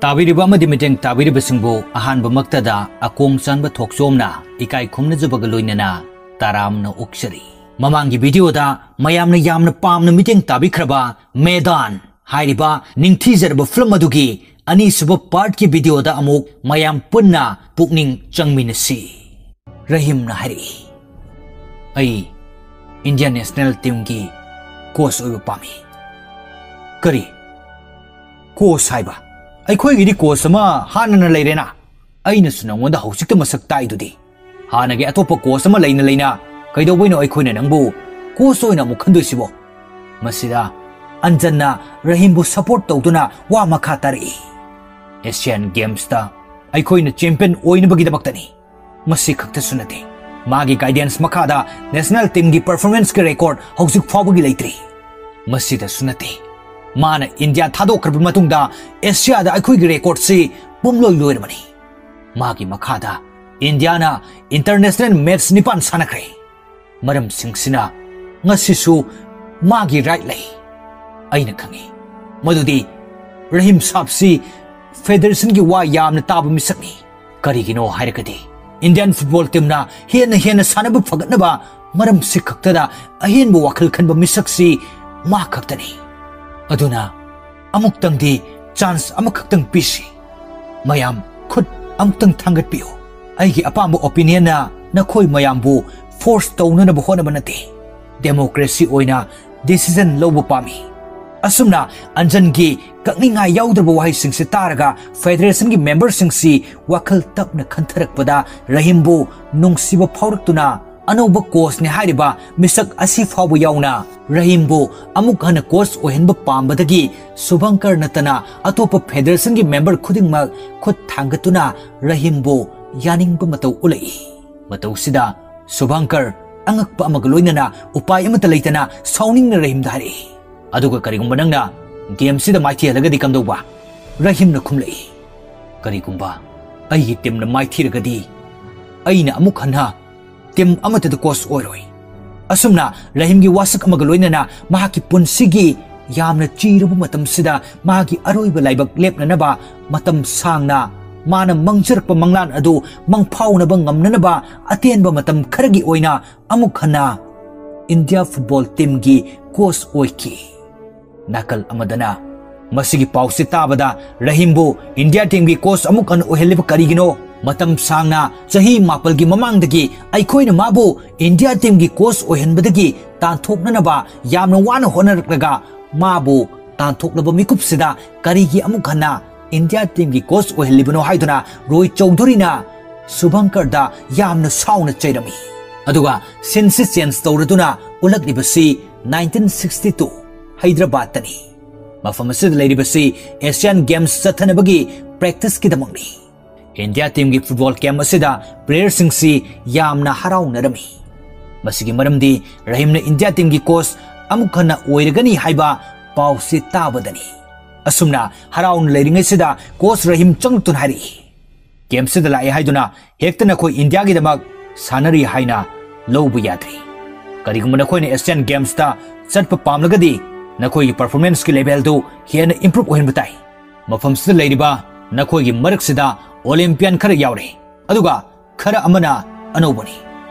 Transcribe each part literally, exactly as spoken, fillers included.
ꯇꯥꯕꯤꯔꯤꯕ ꯑꯃꯗꯤ ꯃꯤꯠꯌꯦꯡ ꯇꯥꯕꯤꯔꯤꯕꯁꯤꯡꯕꯨ ꯑꯍꯥꯟꯕꯃꯛꯇꯗ ꯑꯀꯣꯝ ꯆꯥꯟꯕ ꯊꯣꯛꯆꯣꯝꯅ ꯏꯀꯥꯏ ꯈꯨꯝꯅꯖꯕꯒ ꯂꯣꯏꯅꯅ ꯇꯔꯥꯝꯅ ꯑꯣꯛꯆꯔꯤ꯫ ꯃꯃꯥꯡꯒꯤ ꯚꯤꯗꯤꯑꯣꯗ ꯃꯌꯥꯝꯅ ꯌꯥꯝꯅ ꯄꯥꯝꯅ ꯃꯤꯠꯌꯦꯡ ꯇꯥꯕꯤꯈ꯭ꯔꯕ ꯃꯦꯗꯥꯟ ꯍꯥꯏꯔꯤꯕ ꯅꯤꯡꯊꯤꯖꯔꯕ ꯐꯤꯂꯝ ꯑꯗꯨꯒꯤ ꯑꯅꯤꯁꯨꯕ ꯄꯥꯔꯠꯀꯤ ꯚꯤꯗꯤꯑꯣꯗ ꯑꯃꯨꯛ ꯃꯌꯥꯝ ꯄꯨꯟꯅ ꯄꯨꯛꯅꯤꯡ ꯆꯪꯃꯤꯟꯅꯁꯤ꯫ ꯔꯍꯤꯝꯅ ꯍꯥꯏꯔꯛꯏ, "ꯑꯩ ꯏꯟꯗꯤꯌꯥ ꯅꯦꯁꯅꯦꯜ ꯇꯤꯝꯒꯤ ꯀꯣꯆ ꯑꯣꯏꯕ ꯄꯥꯝꯃꯤ꯫" "ꯀꯔꯤ? ꯀꯣꯆ ꯍꯥꯏꯕ? ꯑꯩꯈꯣꯏꯒꯤꯗꯤ ꯀꯣꯆ ꯑꯃ ꯍꯥꯟꯅꯅ ꯂꯩꯔꯦꯅ꯫ ꯑꯩꯅꯁꯨ ꯅꯉꯣꯟꯗ ꯍꯧꯖꯤꯛꯇ ꯃꯁꯛ ꯇꯥꯛꯏꯗꯨꯗꯤ꯫ ꯍꯥꯟꯅꯒꯤ ꯑꯇꯣꯞꯄ ꯀꯣꯆ ꯑꯃ ꯂꯩꯅ ꯂꯩꯅ ꯀꯩꯗꯧꯕꯩꯅꯣ ꯑꯩꯈꯣꯏꯅ ꯅꯪꯕꯨ ꯀꯣꯆ ꯑꯣꯏꯅ ꯑꯃꯨꯛ ꯈꯟꯗꯣꯏꯁꯤꯕꯣ?" ꯃꯁꯤꯗ ꯑꯟꯖꯟꯅ ꯔꯍꯤꯝꯕꯨ ꯁꯄꯣꯔꯠ ꯇꯧꯗꯨꯅ ꯋꯥ ꯃꯈꯥ ꯇꯥꯔꯛꯏ, "ꯑꯦꯁꯤꯌꯥꯟ ꯒꯦꯝꯁꯇ ꯑꯩꯈꯣꯏꯅ ꯆꯦꯝꯄꯤꯌꯟ ꯑꯣꯏꯅꯕꯒꯤꯗꯃꯛꯇꯅꯤ꯫ ꯃꯁꯤ ꯈꯛꯇꯁꯨ ꯅꯠꯇꯦ, ꯃꯥꯒꯤ ꯒꯥꯏꯗꯦꯟꯁ ꯃꯈꯥꯗ ꯅꯦꯁꯅꯦꯜ ꯇꯤꯝꯒꯤ ꯄꯔꯐꯣꯔꯃꯦꯟꯁꯀꯤ ꯔꯦꯀꯣꯔꯗ ꯍꯧꯖꯤꯛ ꯐꯥꯎꯕꯒꯤ ꯂꯩꯇ꯭ꯔꯤ꯫ ꯃꯁꯤꯗꯁꯨ ꯅꯠꯇꯦ, ꯃꯥꯅ ꯏꯟꯗꯤꯌꯥ ꯊꯥꯗꯣꯛꯈ꯭ꯔꯕ ꯃꯇꯨꯡꯗ ꯑꯦꯁꯤꯌꯥꯗ ꯑꯩꯈꯣꯏꯒꯤ ꯔꯦꯀꯣꯔꯗꯁꯤ ꯄꯨꯝꯂꯣꯏ ꯂꯣꯏꯔꯕꯅꯤ꯫ ꯃꯥꯒꯤ ꯃꯈꯥꯗ ꯏꯟꯗꯤꯌꯥꯅ ꯏꯟꯇꯔꯅꯦꯁꯅꯦꯜ ꯃꯦꯠꯆ ꯅꯤꯄꯥꯟ ꯁꯥꯟꯅꯈ꯭ꯔꯦ꯫ ꯃꯔꯝꯁꯤꯡꯁꯤꯅ ꯉꯁꯤꯁꯨ ꯃꯥꯒꯤ ꯔꯥꯏꯠ ꯂꯩ꯫ ꯑꯩꯅ ꯈꯪꯏ ꯃꯗꯨꯗꯤ ꯔꯍꯤꯝ ꯁꯥꯕꯁꯤ ꯐꯦꯗꯔꯦꯁꯟꯒꯤ ꯋꯥ ꯌꯥꯝꯅ ꯇꯥꯕ ꯃꯤꯁꯛꯅꯤ꯫ ꯀꯔꯤꯒꯤꯅꯣ ꯍꯥꯏꯔꯒꯗꯤ ꯏꯟꯗꯤꯌꯟ ꯐꯨꯠꯕꯣꯜ ꯇꯤꯝꯅ ꯍꯦꯟꯅ ꯍꯦꯟꯅ ꯁꯥꯟꯅꯕ ꯐꯒꯠꯅꯕ ꯃꯔꯝꯁꯤ ꯈꯛꯇꯗ ꯑꯍꯦꯟꯕ ꯋꯥꯈꯜ ꯈꯟꯕ ꯃꯤꯁꯛꯁꯤ ꯃꯥ ꯈꯛꯇꯅꯤ꯫ ꯑꯗꯨꯅ ꯑꯃꯨꯛꯇꯪꯗꯤ ꯆꯥꯟꯁ ꯑꯃꯈꯛꯇꯪ ꯄꯤꯁꯤ꯫ ꯃꯌꯥꯝ ꯈꯨꯠ ꯑꯃꯨꯛꯇꯪ ꯊꯥꯡꯒꯠꯄꯤꯌꯨ꯫ ꯑꯩꯒꯤ ꯑꯄꯥꯝꯕ ꯑꯣꯄꯤꯅꯤꯌꯟꯅ ꯅꯈꯣꯏ ꯃꯌꯥꯝꯕꯨ ꯐꯣꯔꯁ ꯇꯧꯅꯅꯕ ꯍꯣꯠꯅꯕ ꯅꯠꯇꯦ꯫ ꯗꯦꯃꯣꯀ꯭ꯔꯦꯁꯤ ꯑꯣꯏꯅ ꯗꯤꯁꯤꯖꯟ ꯂꯧꯕ ꯄꯥꯝꯃꯤ꯫" ꯑꯁꯨꯝꯅ ꯑꯟꯖꯟꯒꯤ ꯀꯛꯅꯤꯡꯉꯥꯏ ꯌꯥꯎꯗ꯭ꯔꯕ ꯋꯥꯍꯩꯁꯤꯡꯁꯤ ꯇꯥꯔꯒ ꯐꯦꯗꯔꯦꯁꯟꯒꯤ ꯃꯦꯝꯕꯔꯁꯤꯡꯁꯤ ꯋꯥꯈꯜ ꯇꯞꯅ ꯈꯟꯊꯔꯛꯄꯗ ꯔꯍꯤꯝꯕꯨ ꯅꯨꯡꯁꯤꯕ ꯐꯥꯎꯔꯛꯇꯨꯅ ꯑꯅꯧꯕ ꯀꯣꯆꯅꯤ ꯍꯥꯏꯔꯤꯕ ꯃꯤꯁꯛ ꯑꯁꯤ ꯐꯥꯎꯕ ꯌꯥꯎꯅ ꯔꯍꯤꯝꯕꯨ ꯑꯃꯨꯛ ꯍꯟꯅ ꯀꯣꯆ ꯑꯣꯏꯍꯟꯕ ꯄꯥꯝꯕꯗꯒꯤ ꯁꯨꯚꯪꯀꯔ ꯅꯠꯇꯅ ꯑꯇꯣꯞꯄ ꯐꯦꯗꯔꯦꯁꯟꯒꯤ ꯃꯦꯝꯕꯔ ꯈꯨꯗꯤꯡꯃꯛ ꯈꯨꯠ ꯊꯥꯡꯒꯠꯇꯨꯅ ꯔꯍꯤꯝꯕꯨ ꯌꯥꯅꯤꯡꯕ ꯃꯇꯧ ꯎꯠꯂꯛꯏ꯫ ꯃꯇꯧꯁꯤꯗ ꯁꯨꯚꯪꯀꯔ ꯑꯉꯛꯄ ꯑꯃꯒ ꯂꯣꯏꯅꯅ ꯎꯄꯥꯏ ꯑꯃꯠꯇ ꯂꯩꯇꯅ ꯁꯥꯎꯅꯤꯡꯅ ꯔꯍꯤꯝꯗ ꯍꯥꯏꯔꯛꯏ, "ꯑꯗꯨꯒ ꯀꯔꯤꯒꯨꯝꯕ ꯅꯪꯅ ꯒꯦꯝꯁꯤꯗ ꯃꯥꯏꯊꯤꯍꯜꯂꯒꯗꯤ ꯀꯝꯗꯧꯕ?" ꯔꯍꯤꯝꯅ ꯈꯨꯝꯂꯛꯏ, "ꯀꯔꯤꯒꯨꯝꯕ ꯑꯩꯒꯤ ꯇꯤꯝꯅ ꯃꯥꯏꯊꯤꯔꯒꯗꯤ ꯑꯩꯅ ꯑꯃꯨꯛ ꯍꯟꯅ ꯇꯤꯝ ꯑꯃꯠꯇꯗ ꯀꯣꯆ ꯑꯣꯏꯔꯣꯏ꯫" ꯑꯁꯨꯝꯅ ꯔꯍꯤꯝꯒꯤ ꯋꯥꯁꯛ ꯑꯃꯒ ꯂꯣꯏꯅꯅ ꯃꯍꯥꯛꯀꯤ ꯄꯨꯟꯁꯤꯒꯤ ꯌꯥꯝꯅ ꯆꯤꯔꯕ ꯃꯇꯝꯁꯤꯗ ꯃꯥꯒꯤ ꯑꯔꯣꯏꯕ ꯂꯥꯏꯕꯛ ꯂꯦꯞꯅꯅꯕ ꯃꯇꯝ ꯁꯥꯡꯅ ꯃꯥꯅ ꯃꯪꯖꯔꯛꯄ ꯃꯪꯂꯥꯟ ꯑꯗꯨ ꯃꯪꯐꯥꯎꯅꯕ ꯉꯝꯅꯅꯕ ꯑꯇꯦꯟꯕ ꯃꯇꯝ ꯈꯔꯒꯤ ꯑꯣꯏꯅ ꯑꯃꯨꯛ ꯍꯟꯅ ꯏꯟꯗꯤꯌꯥ ꯐꯨꯠꯕꯣꯜ ꯇꯤꯝꯒꯤ ꯀꯣꯆ ꯑꯣꯏꯈꯤ꯫ ꯅꯥꯀꯜ ꯑꯃꯗꯅ ꯃꯁꯤꯒꯤ ꯄꯥꯎꯁꯤ ꯇꯥꯕꯗ ꯔꯍꯤꯝꯕꯨ ꯏꯟꯗꯤꯌꯥ ꯇꯤꯝꯒꯤ ꯀꯣꯆ ꯑꯃꯨꯛ ꯍꯟꯅ ꯑꯣꯏꯍꯜꯂꯤꯕ ꯀꯔꯤꯒꯤꯅꯣ? ꯃꯇꯝ ꯁꯥꯡꯅ ꯆꯍꯤ ꯃꯥꯄꯜꯒꯤ ꯃꯃꯥꯡꯗꯒꯤ ꯑꯩꯈꯣꯏꯅ ꯃꯥꯕꯨ ꯏꯟꯗꯤꯌꯥ ꯇꯤꯝꯒꯤ ꯀꯣꯆ ꯑꯣꯏꯍꯟꯕꯗꯒꯤ ꯇꯥꯟꯊꯣꯛꯅꯅꯕ ꯌꯥꯝꯅ ꯋꯥꯅ ꯍꯣꯠꯅꯔꯛꯂꯒ ꯃꯥꯕꯨ ꯇꯥꯟꯊꯣꯛꯂꯕ ꯃꯤꯀꯨꯞꯁꯤꯗ ꯀꯔꯤꯒꯤ ꯑꯃꯨꯛ ꯍꯟꯅ ꯏꯟꯗꯤꯌꯥ ꯇꯤꯝꯒꯤ ꯀꯣꯆ ꯑꯣꯏꯍꯜꯂꯤꯕꯅꯣ ꯍꯥꯏꯗꯨꯅ ꯔꯣꯍꯤꯠ ꯆꯧꯙꯨꯔꯤꯅ ꯁꯨꯚꯪꯀꯔꯗ ꯌꯥꯝꯅ ꯁꯥꯎꯅ ꯆꯩꯔꯝꯃꯤ꯫ ꯑꯗꯨꯒ ꯁꯤꯟꯁꯤ ꯆꯦꯟꯖ ꯇꯧꯔꯗꯨꯅ ꯎꯠꯂꯛꯂꯤꯕꯁꯤ ꯅꯥꯏꯟꯇꯤꯟ ꯁꯤꯛꯁꯇꯤ ꯇꯨ ꯍꯩꯗ꯭ꯔꯕꯥꯗꯇꯅꯤ꯫ ꯃꯐꯝ ꯑꯁꯤꯗ ꯂꯩꯔꯤꯕꯁꯤ ꯑꯦꯁꯤꯌꯥꯟ ꯒꯦꯝꯁ ꯆꯠꯊꯅꯕꯒꯤ ꯄ꯭ꯔꯦꯛꯇꯤꯁꯀꯤꯗꯃꯛꯅꯤ꯫ ꯏꯟꯗꯤꯌꯥ ꯇꯤꯝꯒꯤ ꯐꯨꯠꯕꯣꯜ ꯀꯦꯝꯞ ꯑꯁꯤꯗ ꯄ꯭ꯂꯦꯌꯔꯁꯤꯡꯁꯤ ꯌꯥꯝꯅ ꯍꯔꯥꯎꯅꯔꯝꯃꯤ꯫ ꯃꯁꯤꯒꯤ ꯃꯔꯝꯗꯤ ꯔꯍꯤꯝꯅ ꯏꯟꯗꯤꯌꯥ ꯇꯤꯝꯒꯤ ꯀꯣꯆ ꯑꯃꯨꯛ ꯍꯟꯅ ꯑꯣꯏꯔꯒꯅꯤ ꯍꯥꯏꯕ ꯄꯥꯎꯁꯤ ꯇꯥꯕꯗꯅꯤ꯫ ꯑꯁꯨꯝꯅ ꯍꯔꯥꯎꯅ ꯂꯩꯔꯤꯉꯩꯁꯤꯗ ꯀꯣꯆ ꯔꯍꯤꯝ ꯆꯪꯂꯛꯇꯨꯅ ꯍꯥꯏꯔꯛꯏ, "ꯀꯦꯝꯞꯁꯤꯗ ꯂꯥꯛꯑꯦ ꯍꯥꯏꯗꯨꯅ ꯍꯦꯛꯇ ꯅꯈꯣꯏ ꯏꯟꯗꯤꯌꯥꯒꯤꯗꯃꯛ ꯁꯥꯟꯅꯔꯤ ꯍꯥꯏꯅ ꯂꯧꯕ ꯌꯥꯗ꯭ꯔꯤ꯫ ꯀꯔꯤꯒꯨꯝꯕ ꯅꯈꯣꯏꯅ ꯑꯦꯁꯤꯌꯥꯟ ꯒꯦꯝꯁꯇ ꯆꯠꯄ ꯄꯥꯝꯂꯒꯗꯤ ꯅꯈꯣꯏꯒꯤ ꯄꯔꯐꯣꯔꯃꯦꯟꯁꯀꯤ ꯂꯦꯚꯦꯜꯗꯨ ꯍꯦꯟꯅ ꯏꯝꯄ꯭ꯔꯨꯚ ꯑꯣꯏꯍꯟꯕ ꯇꯥꯏ꯫ ꯃꯐꯝꯁꯤꯗ ꯂꯩꯔꯤꯕ ꯅꯈꯣꯏꯒꯤ ꯃꯔꯛꯁꯤꯗ ꯑꯣꯂꯤꯝꯄꯤꯌꯥꯟ ꯈꯔ ꯌꯥꯎꯔꯦ, ꯑꯗꯨꯒ ꯈꯔ ꯑꯃꯅ ꯑꯅꯧꯕꯅꯤ꯫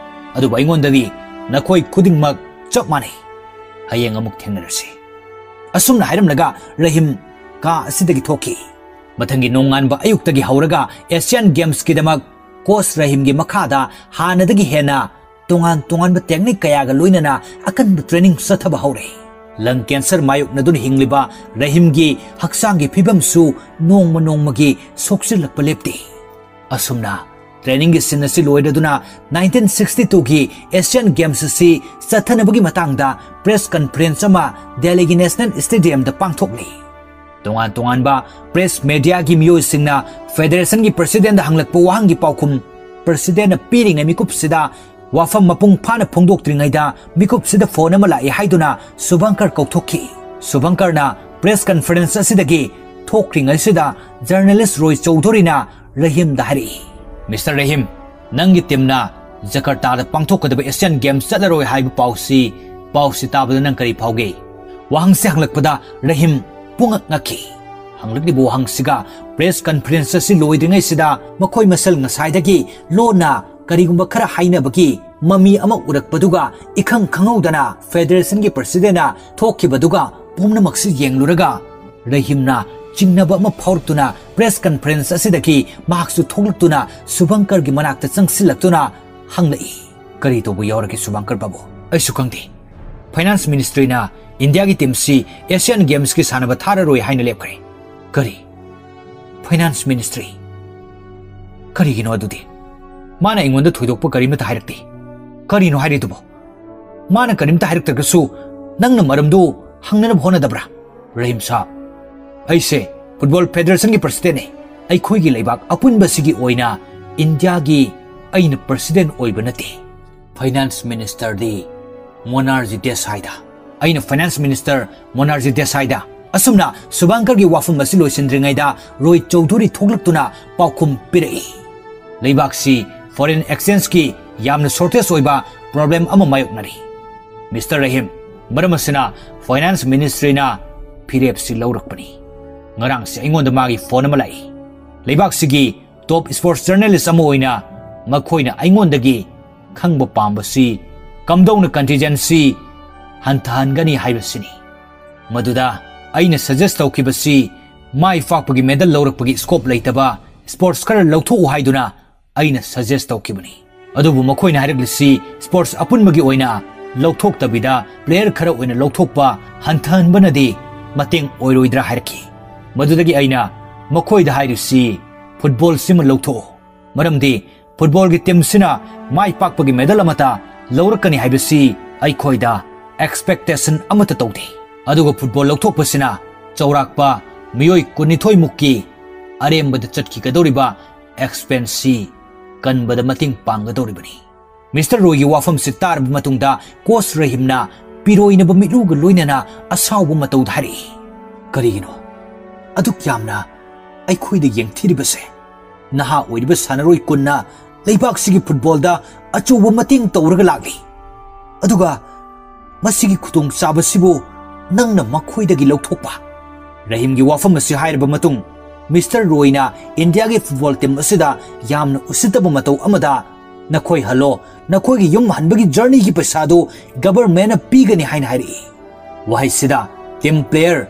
ꯑꯗꯨꯕꯨ ꯑꯩꯉꯣꯟꯗꯗꯤ ꯅꯈꯣꯏ ꯈꯨꯗꯤꯡꯃꯛ ꯆꯞ ꯃꯥꯟꯅꯩ꯫ ꯍꯌꯦꯡ ꯑꯃꯨꯛ ꯊꯦꯡꯅꯔꯁꯤ꯫" ꯑꯁꯨꯝꯅ ꯍꯥꯏꯔꯝꯂꯒ ꯔꯍꯤꯝ ꯀꯥ ꯑꯁꯤꯗꯒꯤ ꯊꯣꯛꯈꯤ꯫ ꯃꯊꯪꯒꯤ ꯅꯣꯡꯉꯥꯟꯕ ꯑꯌꯨꯛꯇꯒꯤ ꯍꯧꯔꯒ ꯑꯦꯁꯤꯌꯥꯟ ꯒꯦꯝꯁꯀꯤꯗꯃꯛ ꯀꯣꯆ ꯔꯍꯤꯝꯒꯤ ꯃꯈꯥꯗ ꯍꯥꯟꯅꯗꯒꯤ ꯍꯦꯟꯅ ꯇꯣꯉꯥꯟ ꯇꯣꯉꯥꯟꯕ ꯇꯦꯛꯅꯤꯛ ꯀꯌꯥꯒ ꯂꯣꯏꯅꯅ ꯑꯀꯟꯕ ꯇ꯭ꯔꯦꯅꯤꯡ ꯆꯠꯊꯕ ꯍꯧꯔꯦ꯫ ꯂꯪ ꯀꯦꯟꯁꯔ ꯃꯥꯌꯣꯛꯅꯗꯨꯅ ꯍꯤꯡꯂꯤꯕ ꯔꯍꯤꯝꯒꯤ ꯍꯛꯆꯥꯡꯒꯤ ꯐꯤꯕꯝꯁꯨ ꯅꯣꯡꯃ ꯅꯣꯡꯃꯒꯤ ꯁꯣꯛꯆꯤꯜꯂꯛꯄ ꯂꯦꯞꯇꯦ꯫ ꯑꯁꯨꯝꯅ ꯇ꯭ꯔꯦꯅꯤꯡꯒꯤ ꯁꯤꯟ ꯑꯁꯤ ꯂꯣꯏꯔꯗꯨꯅ ꯅꯥꯏꯟꯇꯤꯟ ꯁꯤꯛꯁꯇꯤ ꯇꯨꯒꯤ ꯑꯦꯁꯤꯌꯥꯟ ꯒꯦꯝꯁ ꯑꯁꯤ ꯆꯠꯊꯅꯕꯒꯤ ꯃꯇꯥꯡꯗ ꯄ꯭ꯔꯦꯁ ꯀꯟꯐꯔꯦꯟꯁ ꯑꯃ ꯗꯦꯜꯂꯤꯒꯤ ꯅꯦꯁꯅꯦꯜ ꯁ꯭ꯇꯦꯗꯤꯌꯝꯗ ꯄꯥꯡꯊꯣꯛꯂꯤ꯫ ꯇꯣꯉꯥꯟ ꯇꯣꯉꯥꯟꯕ ꯄ꯭ꯔꯦꯁ ꯃꯦꯗꯤꯌꯥꯒꯤ ꯃꯤꯑꯣꯏꯁꯤꯡꯅ ꯐꯦꯗꯔꯦꯁꯟꯒꯤ ꯄ꯭ꯔꯁꯤꯗꯦꯟꯗ ꯍꯪꯂꯛꯄ ꯋꯥꯍꯪꯒꯤ ꯄꯥꯎꯈꯨꯝ ꯄ꯭ꯔꯁꯤꯗꯦꯟꯅ ꯄꯤꯔꯤꯉꯩ ꯃꯤꯀꯨꯞꯁꯤꯗ ꯋꯥꯐꯝ ꯃꯄꯨꯡ ꯐꯥꯅ ꯐꯣꯡꯗꯣꯛꯇ꯭ꯔꯤꯉꯩꯗ ꯃꯤꯀꯨꯞꯁꯤꯗ ꯐꯣꯟ ꯑꯃ ꯂꯥꯛꯏ ꯍꯥꯏꯗꯨꯅ ꯁꯨꯚꯪꯀꯔ ꯀꯧꯊꯣꯛꯈꯤ꯫ ꯁꯨꯚꯪꯀꯔꯅ ꯄ꯭ꯔꯦꯁ ꯀꯟꯐꯔꯦꯟꯁ ꯑꯁꯤꯗꯒꯤ ꯊꯣꯛꯈ꯭ꯔꯤꯉꯩꯁꯤꯗ ꯖꯔꯅꯦꯂꯤꯁ ꯔꯣꯍꯤꯠ ꯆꯧꯙꯨꯔꯤꯅ ꯔꯍꯤꯝꯗ ꯍꯥꯏꯔꯛꯏ, "ꯃꯤꯁꯇꯔ ꯔꯍꯤꯝ, ꯅꯪꯒꯤ ꯇꯤꯝꯅ ꯖꯀꯔꯇꯥꯗ ꯄꯥꯡꯊꯣꯛꯀꯗꯕ ꯑꯦꯁꯤꯌꯥꯟ ꯒꯦꯝꯁ ꯆꯠꯂꯔꯣꯏ ꯍꯥꯏꯕ ꯄꯥꯎꯁꯤ, ꯄꯥꯎꯁꯤ ꯇꯥꯕꯗ ꯅꯪ ꯀꯔꯤ ꯐꯥꯎꯒꯦ?" ꯋꯥꯍꯪꯁꯦ ꯍꯪꯂꯛꯄꯗ ꯔꯍꯤꯝ ꯄꯨꯡꯉꯛ ꯉꯛꯈꯤ꯫ ꯍꯪꯂꯛꯂꯤꯕ ꯋꯥꯍꯪꯁꯤꯒ ꯄ꯭ꯔꯦꯁ ꯀꯟꯐꯔꯦꯟꯁ ꯑꯁꯤ ꯂꯣꯏꯗ꯭ꯔꯤꯉꯩꯁꯤꯗ ꯃꯈꯣꯏ ꯃꯁꯦꯜ ꯉꯁꯥꯏꯗꯒꯤ ꯂꯣꯟꯅ ꯀꯔꯤꯒꯨꯝꯕ ꯈꯔ ꯍꯥꯏꯅꯕꯒꯤ ꯃꯃꯤ ꯑꯃ ꯎꯔꯛꯄꯗꯨꯒ ꯏꯈꯪ ꯈꯪꯍꯧꯗꯅ ꯐꯦꯗꯔꯦꯁꯟꯒꯤ ꯄ꯭ꯔꯁꯤꯗꯦꯟꯅ ꯊꯣꯛꯈꯤꯕꯗꯨꯒ ꯄꯨꯝꯅꯃꯛꯁꯤ ꯌꯦꯡꯂꯨꯔꯒ ꯔꯍꯤꯝꯅ ꯆꯤꯡꯅꯕ ꯑꯃ ꯐꯥꯎꯔꯛꯇꯨꯅ ꯄ꯭ꯔꯦꯁ ꯀꯟꯐꯔꯦꯟꯁ ꯑꯁꯤꯗꯒꯤ ꯃꯍꯥꯛꯁꯨ ꯊꯣꯛꯂꯛꯇꯨꯅ ꯁꯨꯚꯪꯀꯔꯒꯤ ꯃꯅꯥꯛꯇ ꯆꯪꯁꯤꯜꯂꯛꯇꯨꯅ ꯍꯪꯂꯛꯏ, "ꯀꯔꯤ ꯇꯧꯕ ꯌꯥꯎꯔꯒꯦ ꯁꯨꯚꯪꯀꯔ ꯕꯥꯕꯨ?" "ꯑꯩꯁꯨ ꯈꯪꯗꯦ꯫ ꯐꯥꯏꯅꯥꯟꯁ ꯃꯤꯅꯤꯁꯇ꯭ꯔꯤꯅ ꯏꯟꯗꯤꯌꯥꯒꯤ ꯇꯤꯝꯁꯤ ꯑꯦꯁꯤꯌꯥꯟ ꯒꯦꯝꯁꯀꯤ ꯁꯥꯟꯅꯕ ꯊꯥꯔꯔꯣꯏ ꯍꯥꯏꯅ ꯂꯦꯞꯈ꯭ꯔꯦ꯫" "ꯀꯔꯤ? Finance ministry? ꯀꯔꯤꯒꯤꯅꯣ ꯑꯗꯨꯗꯤ? ꯃꯥꯅ ꯑꯩꯉꯣꯟꯗ ꯊꯣꯏꯗꯣꯛꯄ ꯀꯔꯤꯃꯠꯇ ꯍꯥꯏꯔꯛꯇꯦ꯫ ꯀꯔꯤꯅꯣ ꯍꯥꯏꯔꯤꯗꯨꯕꯣ? ꯃꯥꯅ ꯀꯔꯤꯝꯇ ꯍꯥꯏꯔꯛꯇ꯭ꯔꯒꯁꯨ ꯅꯪꯅ ꯃꯔꯝꯗꯨ ꯍꯪꯅꯅꯕ ꯍꯣꯠꯅꯗꯕ꯭ꯔꯥ?" "ꯔꯍꯤꯝ ꯁꯥꯍꯕ, ꯑꯩꯁꯦ ꯐꯨꯠꯕꯣꯜ ꯐꯦꯗꯔꯦꯁꯟꯒꯤ ꯄ꯭ꯔꯁꯤꯗꯦꯟꯅꯤ꯫ ꯑꯩꯈꯣꯏꯒꯤ ꯂꯩꯕꯥꯛ ꯑꯄꯨꯟꯕꯁꯤꯒꯤ ꯑꯣꯏꯅ ꯏꯟꯗꯤꯌꯥꯒꯤ ꯑꯩꯅ ꯄ꯭ꯔꯁꯤꯗꯦꯟ ꯑꯣꯏꯕ ꯅꯠꯇꯦ꯫ ꯐꯥꯏꯅꯥꯟꯁ ꯃꯤꯅꯤꯁꯇꯔꯗꯤ ꯃꯣꯅꯥꯔꯖꯤ ꯗꯦꯁꯥꯏꯗ, ꯑꯩꯅ ꯐꯥꯏꯅꯥꯟꯁ ꯃꯤꯅꯤꯁꯇꯔ ꯃꯣꯅꯥꯔꯖꯤ ꯗꯦꯁꯥꯏꯗ꯫" ꯑꯁꯨꯝꯅ ꯁꯨꯚꯥꯡꯀꯔꯒꯤ ꯋꯥꯐꯝ ꯑꯁꯤ ꯂꯣꯏꯁꯤꯟꯗ꯭ꯔꯤꯉꯩꯗ ꯔꯣꯍꯤꯠ ꯆꯧꯙꯨꯔꯤ ꯊꯣꯛꯂꯛꯇꯨꯅ ꯄꯥꯎꯈꯨꯝ ꯄꯤꯔꯛꯏ, "ꯂꯩꯕꯥꯛꯁꯤ ꯐꯣꯔꯦꯟ ꯑꯦꯛꯁꯆꯦꯟꯖꯀꯤ ꯌꯥꯝꯅ ꯁꯣꯔꯇꯦꯖ ꯑꯣꯏꯕ ꯄ꯭ꯔꯣꯕ꯭ꯂꯦꯝ ꯑꯃ ꯃꯥꯌꯣꯛꯅꯔꯤ꯫ ꯃꯤꯁꯇꯔ ꯔꯍꯤꯝ, ꯃꯔꯝ ꯑꯁꯤꯅ ꯐꯥꯏꯅꯥꯟꯁ ꯃꯤꯅꯤꯁꯇ꯭ꯔꯤꯅ ꯐꯤꯔꯦꯞꯁꯤ ꯂꯧꯔꯛꯄꯅꯤ꯫ ꯉꯔꯥꯡꯁꯤ ꯑꯩꯉꯣꯟꯗ ꯃꯥꯒꯤ ꯐꯣꯟ ꯑꯃ ꯂꯥꯛꯏ꯫ ꯂꯩꯕꯥꯛꯁꯤꯒꯤ ꯇꯣꯞ ꯁ꯭ꯄꯣꯔꯠꯁ ꯖꯔꯅꯦꯂꯤꯁ ꯑꯃ ꯑꯣꯏꯅ ꯃꯈꯣꯏꯅ ꯑꯩꯉꯣꯟꯗꯒꯤ ꯈꯪꯕ ꯄꯥꯝꯕꯁꯤ ꯀꯝꯗꯧꯅ ꯀꯟꯇꯤꯟꯖꯦꯟꯁꯤ ꯍꯟꯊꯍꯟꯒꯅꯤ ꯍꯥꯏꯕꯁꯤꯅꯤ꯫ ꯃꯗꯨꯗ ꯑꯩꯅ ꯁꯖꯦꯁ ꯇꯧꯈꯤꯕꯁꯤ ꯃꯥꯏ ꯄꯥꯛꯄꯒꯤ ꯃꯦꯗꯜ ꯂꯧꯔꯛꯄꯒꯤ ꯁ꯭ꯀꯣꯞ ꯂꯩꯇꯕ ꯁ꯭ꯄꯣꯔꯠꯁ ꯈꯔ ꯂꯧꯊꯣꯛꯎ ꯍꯥꯏꯗꯨꯅ ꯑꯩꯅ ꯁꯖꯦꯁ ꯇꯧꯈꯤꯕꯅꯤ꯫ ꯑꯗꯨꯕꯨ ꯃꯈꯣꯏꯅ ꯍꯥꯏꯔꯛꯂꯤꯁꯤ ꯁ꯭ꯄꯣꯔꯠꯁ ꯑꯄꯨꯟꯕꯒꯤ ꯑꯣꯏꯅ ꯂꯧꯊꯣꯛꯇꯕꯤꯗ ꯄ꯭ꯂꯦꯌꯔ ꯈꯔ ꯑꯣꯏꯅ ꯂꯧꯊꯣꯛꯄ ꯍꯟꯊꯍꯟꯕꯅꯗꯤ ꯃꯇꯦꯡ ꯑꯣꯏꯔꯣꯏꯗ꯭ꯔꯥ ꯍꯥꯏꯔꯛꯈꯤ꯫ ꯃꯗꯨꯗꯒꯤ ꯑꯩꯅ ꯃꯈꯣꯏꯗ ꯍꯥꯏꯔꯤꯁꯤ ꯐꯨꯠꯕꯣꯜꯁꯤꯃ ꯂꯧꯊꯣꯛꯎ꯫ ꯃꯔꯝꯗꯤ ꯐꯨꯠꯕꯣꯜꯒꯤ ꯇꯤꯝꯁꯤꯅ ꯃꯥꯏ ꯄꯥꯛꯄꯒꯤ ꯃꯦꯗꯜ ꯑꯃꯠꯇ ꯂꯧꯔꯛꯀꯅꯤ ꯍꯥꯏꯕꯁꯤ ꯑꯩꯈꯣꯏꯗ ꯑꯦꯛꯁꯄꯦꯛꯇꯦꯁꯟ ꯑꯃꯠꯇ ꯇꯧꯗꯦ꯫ ꯑꯗꯨꯒ ꯐꯨꯠꯕꯣꯜ ꯂꯧꯊꯣꯛꯄꯁꯤꯅ ꯆꯥꯎꯔꯥꯛꯄ ꯃꯤꯑꯣꯏ ꯀꯨꯟꯅꯤꯊꯣꯏ ꯃꯨꯛꯀꯤ ꯑꯔꯦꯝꯕꯗ ꯆꯠꯈꯤꯒꯗꯧꯔꯤꯕ ꯑꯦꯛꯁꯄꯦꯟꯁꯁꯤ ꯀꯟꯕꯗ ꯃꯇꯦꯡ ꯄꯥꯡꯒꯗꯧꯔꯤꯕꯅꯤ꯫" ꯃꯤꯁꯇꯔ ꯔꯣꯍꯤꯠꯀꯤ ꯋꯥꯐꯝꯁꯤ ꯇꯥꯔꯕ ꯃꯇꯨꯡꯗ ꯀꯣꯆ ꯔꯍꯤꯝꯅ ꯄꯤꯔꯣꯏꯅꯕ ꯃꯤꯠꯂꯨꯒ ꯂꯣꯏꯅꯅ ꯑꯁꯥꯎꯕ ꯃꯇꯧꯗ ꯍꯥꯏꯔꯛꯏ, "ꯀꯔꯤꯒꯤꯅꯣ ꯑꯗꯨꯛ ꯌꯥꯝꯅ ꯑꯩꯈꯣꯏꯗ ꯌꯦꯡꯊꯤꯔꯤꯕꯁꯦ? ꯅꯍꯥ ꯑꯣꯏꯔꯤꯕ ꯁꯥꯟꯅꯔꯣꯏ ꯀꯨꯟꯅ ꯂꯩꯕꯥꯛꯁꯤꯒꯤ ꯐꯨꯠꯕꯣꯜꯗ ꯑꯆꯧꯕ ꯃꯇꯦꯡ ꯇꯧꯔꯒ ꯂꯥꯛꯂꯤ꯫ ꯑꯗꯨꯒ ꯃꯁꯤꯒꯤ ꯈꯨꯗꯣꯡꯆꯥꯕꯁꯤꯕꯨ ꯅꯪꯅ ꯃꯈꯣꯏꯗꯒꯤ ꯂꯧꯊꯣꯛꯄ꯫ ꯔꯍꯤꯝꯒꯤ ꯋꯥꯐꯝ ꯑꯁꯤ ꯍꯥꯏꯔꯕ ꯃꯇꯨꯡ, ꯃꯤꯁꯇꯔ ꯔꯣꯏꯅ ꯏꯟꯗꯤꯌꯥꯒꯤ ꯐꯨꯠꯕꯣꯜ ꯇꯤꯝ ꯑꯁꯤꯗ ꯌꯥꯝꯅ ꯎꯁꯤꯠꯇꯕ ꯃꯇꯧ ꯑꯃꯗ, "ꯅꯈꯣꯏ ꯍꯜꯂꯣ, ꯅꯈꯣꯏꯒꯤ ꯌꯨꯝ ꯍꯟꯕꯒꯤ ꯖꯔꯅꯤꯒꯤ ꯄꯩꯁꯥꯗꯨ ꯒꯕꯔꯃꯦꯟꯅ ꯄꯤꯒꯅꯤ" ꯍꯥꯏꯅ ꯍꯥꯏꯔꯛꯏ꯫ ꯋꯥꯍꯩꯁꯤꯗ ꯇꯤꯝ ꯄ꯭ꯂꯦꯌꯔ,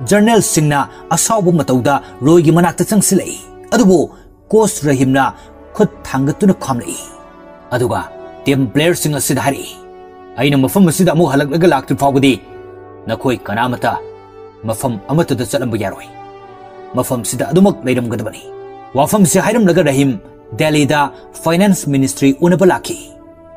ꯖꯔꯅꯦꯜꯁꯤꯡꯅ ꯑꯁꯥꯎꯕ ꯃꯇꯧꯗ ꯔꯣꯏꯒꯤ ꯃꯅꯥꯛꯇ ꯆꯪꯁꯤꯜꯂꯛꯏ꯫ ꯑꯗꯨꯕꯨ ꯀꯣꯆ ꯔꯍꯤꯝꯅ ꯈꯨꯠ ꯊꯥꯡꯒꯠꯇꯨꯅ ꯈꯥꯝꯂꯛꯏ꯫ ꯑꯗꯨꯒ ꯇꯤꯝ ꯄ꯭ꯂꯦꯌꯔꯁꯤꯡ ꯑꯁꯤꯗ ꯍꯥꯏꯔꯛꯏ, "ꯑꯩꯅ ꯃꯐꯝ ꯑꯁꯤꯗ ꯑꯃꯨꯛ ꯍꯜꯂꯛꯂꯒ ꯂꯥꯛꯇ꯭ꯔꯤ ꯐꯥꯎꯕꯗꯤ ꯅꯈꯣꯏ ꯀꯅꯥꯃꯠꯇ ꯃꯐꯝ ꯑꯃꯠꯇꯗ ꯆꯠꯂꯝꯕ ꯌꯥꯔꯣꯏ꯫ ꯃꯐꯝꯁꯤꯗ ꯑꯗꯨꯃꯛ ꯂꯩꯔꯝꯒꯗꯕꯅꯤ"꯫ ꯋꯥꯐꯝꯁꯤ ꯍꯥꯏꯔꯝꯂꯒ ꯔꯍꯤꯝ ꯗꯦꯜꯂꯤꯗ ꯐꯥꯏꯅꯥꯟꯁ ꯃꯤꯅꯤꯁꯇ꯭ꯔꯤ ꯎꯅꯕ ꯂꯥꯛꯈꯤ꯫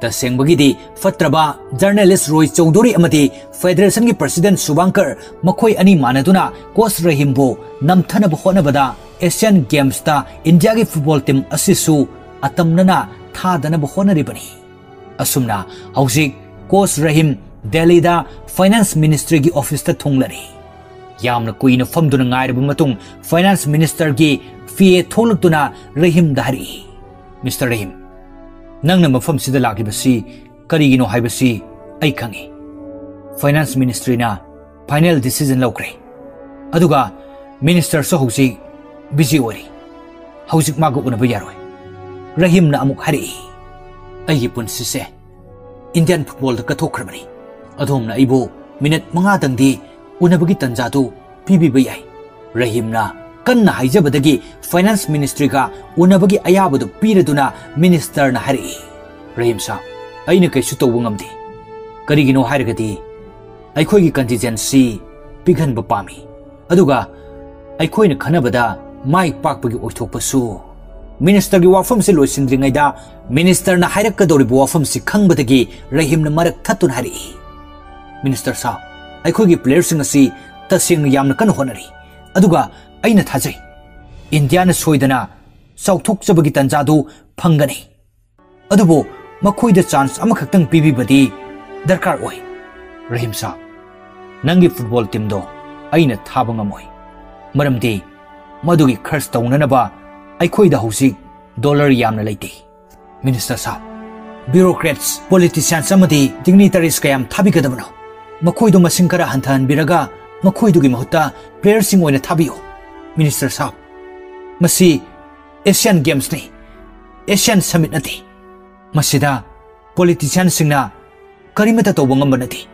ꯇꯁꯦꯡꯕꯒꯤꯗꯤ ꯐꯠꯇ꯭ꯔꯕ ꯖꯔꯅꯦꯂꯤꯁ ꯔꯣꯏ ꯆꯧꯙꯨꯔꯤ ꯑꯃꯗꯤ ꯐꯦꯗꯔꯦꯁꯟꯒꯤ ꯄ꯭ꯔꯁꯤꯗꯦꯟꯠ ꯁꯨꯕꯥꯡꯀꯔ, ꯃꯈꯣꯏ ꯑꯅꯤ ꯃꯥꯟꯅꯗꯨꯅ ꯀꯣꯆ ꯔꯍꯤꯝꯕꯨ ꯅꯝꯊꯅꯕ ꯍꯣꯠꯅꯕꯗ ꯑꯦꯁꯤꯌꯥꯟ ꯒꯦꯝꯁꯇ ꯏꯟꯗꯤꯌꯥꯒꯤ ꯐꯨꯠꯕꯣꯜ ꯇꯤꯝ ꯑꯁꯤꯁꯨ ꯑꯇꯝꯅꯅ ꯊꯥꯗꯅꯕ ꯍꯣꯠꯅꯔꯤꯕꯅꯤ꯫ ꯑꯁꯨꯝꯅ ꯍꯧꯖꯤꯛ ꯀꯣꯆ ꯔꯍꯤꯝ ꯗꯦꯜꯂꯤꯗ ꯐꯥꯏꯅꯥꯟꯁ ꯃꯤꯅꯤꯁꯇ꯭ꯔꯤꯒꯤ ꯑꯣꯐꯤꯁꯇ ꯊꯨꯡꯂꯔꯦ꯫ ꯌꯥꯝꯅ ꯀꯨꯏꯅ ꯐꯝꯗꯨꯅ ꯉꯥꯏꯔꯕ ꯃꯇꯨꯡ ꯐꯥꯏꯅꯥꯟꯁ ꯃꯤꯅꯤꯁꯇꯔꯒꯤ ꯄꯤ ꯑꯦ ꯊꯣꯛꯂꯛꯇꯨꯅ ꯔꯍꯤꯝꯗ ꯍꯥꯏꯔꯛꯏ, "ꯃꯤꯁꯇꯔ ꯔꯍꯤꯝ, ꯅꯪꯅ ꯃꯐꯝꯁꯤꯗ ꯂꯥꯛꯂꯤꯕꯁꯤ ꯀꯔꯤꯒꯤꯅꯣ ꯍꯥꯏꯕꯁꯤ ꯑꯩ ꯈꯪꯏ꯫ ꯐꯥꯏꯅꯥꯟꯁ ꯃꯤꯅꯤꯁꯇ꯭ꯔꯤꯅ ꯐꯥꯏꯅꯦꯜ ꯗꯤꯁꯤꯖꯟ ꯂꯧꯈ꯭ꯔꯦ꯫ ꯑꯗꯨꯒ ꯃꯤꯅꯤꯁꯇꯔꯁꯨ ꯍꯧꯖꯤꯛ ꯕꯤꯖꯤ ꯑꯣꯏꯔꯤ꯫ ꯍꯧꯖꯤꯛ ꯃꯥꯒ ꯎꯅꯕ ꯌꯥꯔꯣꯏ"꯫ ꯔꯍꯤꯝꯅ ꯑꯃꯨꯛ ꯍꯥꯏꯔꯛꯏ, "ꯑꯩꯒꯤ ꯄꯨꯟꯁꯤꯁꯦ ꯏꯟꯗꯤꯌꯥꯟ ꯐꯨꯠꯕꯣꯜꯗ ꯀꯠꯊꯣꯛꯈ꯭ꯔꯕꯅꯤ꯫ ꯑꯗꯣꯝꯅ ꯑꯩꯕꯨ ꯃꯤꯅꯠ ꯃꯉꯥꯗꯪꯗꯤ ꯎꯅꯕꯒꯤ ꯇꯟꯖꯥꯗꯨ ꯄꯤꯕꯤꯕ ꯌꯥꯏ"꯫ ꯔꯍꯤꯝꯅ ꯀꯟꯅ ꯍꯥꯏꯖꯕꯗꯒꯤ ꯐꯥꯏꯅꯥꯟꯁ ꯃꯤꯅꯤꯁꯇ꯭ꯔꯤꯒ ꯎꯅꯕꯒꯤ ꯑꯌꯥꯕꯗꯨ ꯄꯤꯔꯗꯨꯅ ꯃꯤꯅꯤꯁꯇꯔꯅ ꯍꯥꯏꯔꯛꯏ, "ꯔꯍꯤꯝ ꯁꯥꯍꯕ, ꯑꯩꯅ ꯀꯩꯁꯨ ꯇꯧꯕ ꯉꯝꯗꯦ꯫ ꯀꯔꯤꯒꯤꯅꯣ ꯍꯥꯏꯔꯒꯗꯤ ꯑꯩꯈꯣꯏꯒꯤ ꯀꯟꯇꯤꯟꯖꯦꯟꯁꯤ ꯄꯤꯛꯍꯟꯕ ꯄꯥꯝꯃꯤ꯫ ꯑꯗꯨꯒ ꯑꯩꯈꯣꯏꯅ ꯈꯟꯅꯕꯗ ꯃꯥꯏ ꯄꯥꯛꯄꯒꯤ ꯑꯣꯏꯊꯣꯛꯄꯁꯨ"꯫ ꯃꯤꯅꯤꯁꯇꯔꯒꯤ ꯋꯥꯐꯝꯁꯤ ꯂꯣꯏꯁꯤꯟꯗ꯭ꯔꯤꯉꯩꯗ ꯃꯤꯅꯤꯁꯇꯔꯅ ꯍꯥꯏꯔꯛꯀꯗꯧꯔꯤꯕ ꯋꯥꯐꯝꯁꯤ ꯈꯪꯕꯗꯒꯤ ꯔꯍꯤꯝꯅ ꯃꯔꯛ ꯊꯠꯇꯨꯅ ꯍꯥꯏꯔꯛꯏ, "ꯃꯤꯅꯤꯁꯇꯔ ꯁꯥꯍꯕ, ꯑꯩꯈꯣꯏꯒꯤ ꯄ꯭ꯂꯦꯌꯔꯁꯤꯡ ꯑꯁꯤ ꯇꯁꯦꯡꯅ ꯌꯥꯝꯅ ꯀꯟꯅ ꯍꯣꯠꯅꯔꯤ꯫ ꯑꯗꯨꯒ ꯑꯩꯅ ꯊꯥꯖꯩ ꯏꯟꯗꯤꯌꯥꯅ ꯁꯣꯏꯗꯅ ꯆꯥꯎꯊꯣꯛꯆꯕꯒꯤ ꯇꯟꯖꯥꯗꯨ ꯐꯪꯒꯅꯤ꯫ ꯑꯗꯨꯕꯨ ꯃꯈꯣꯏꯗ ꯆꯥꯟꯁ ꯑꯃꯈꯛꯇꯪ ꯄꯤꯕꯤꯕꯗꯤ ꯗꯔꯀꯥꯔ ꯑꯣꯏ"꯫ "ꯔꯍꯤꯝ ꯁꯥꯍꯕ, ꯅꯪꯒꯤ ꯐꯨꯠꯕꯣꯜ ꯇꯤꯝꯗꯣ ꯑꯩꯅ ꯊꯥꯕ ꯉꯝꯃꯣꯏ꯫ ꯃꯔꯝꯗꯤ ꯃꯗꯨꯒꯤ ꯈꯔꯆ ꯇꯧꯅꯅꯕ ꯑꯩꯈꯣꯏꯗ ꯍꯧꯖꯤꯛ ꯗꯣꯂꯔ ꯌꯥꯝꯅ ꯂꯩꯇꯦ"꯫ "ꯃꯤꯅꯤꯁꯇꯔ ꯁꯥꯍꯕ, ꯕ꯭ꯌꯨꯔꯣꯀ꯭ꯔꯦꯠꯁ, ꯄꯣꯂꯤꯇꯤꯁꯤꯌꯥꯟꯁ ꯑꯃꯗꯤ ꯗꯤꯒꯅꯤꯇꯔꯤꯁ ꯀꯌꯥꯝ ꯊꯥꯕꯤꯒꯗꯕꯅꯣ? ꯃꯈꯣꯏꯗꯨ ꯃꯁꯤꯡ ꯈꯔ ꯍꯟꯊꯍꯟꯕꯤꯔꯒ ꯃꯈꯣꯏꯗꯨꯒꯤ ꯃꯍꯨꯠꯇ playerꯁꯤꯡ ꯑꯣꯏꯅ ꯊꯥꯕꯤꯌꯨ꯫ ꯃꯤꯅꯤꯁꯇꯔ ꯁꯥꯍꯕ, ꯃꯁꯤ Asian Gamesꯅꯤ, Asian Summit ꯅꯠꯇꯦ꯫ ꯃꯁꯤꯗ politicianꯁꯤꯡꯅ ꯀꯔꯤꯃꯠꯇ ꯇꯧꯕ ꯉꯝꯕ ꯅꯠꯇꯦ꯫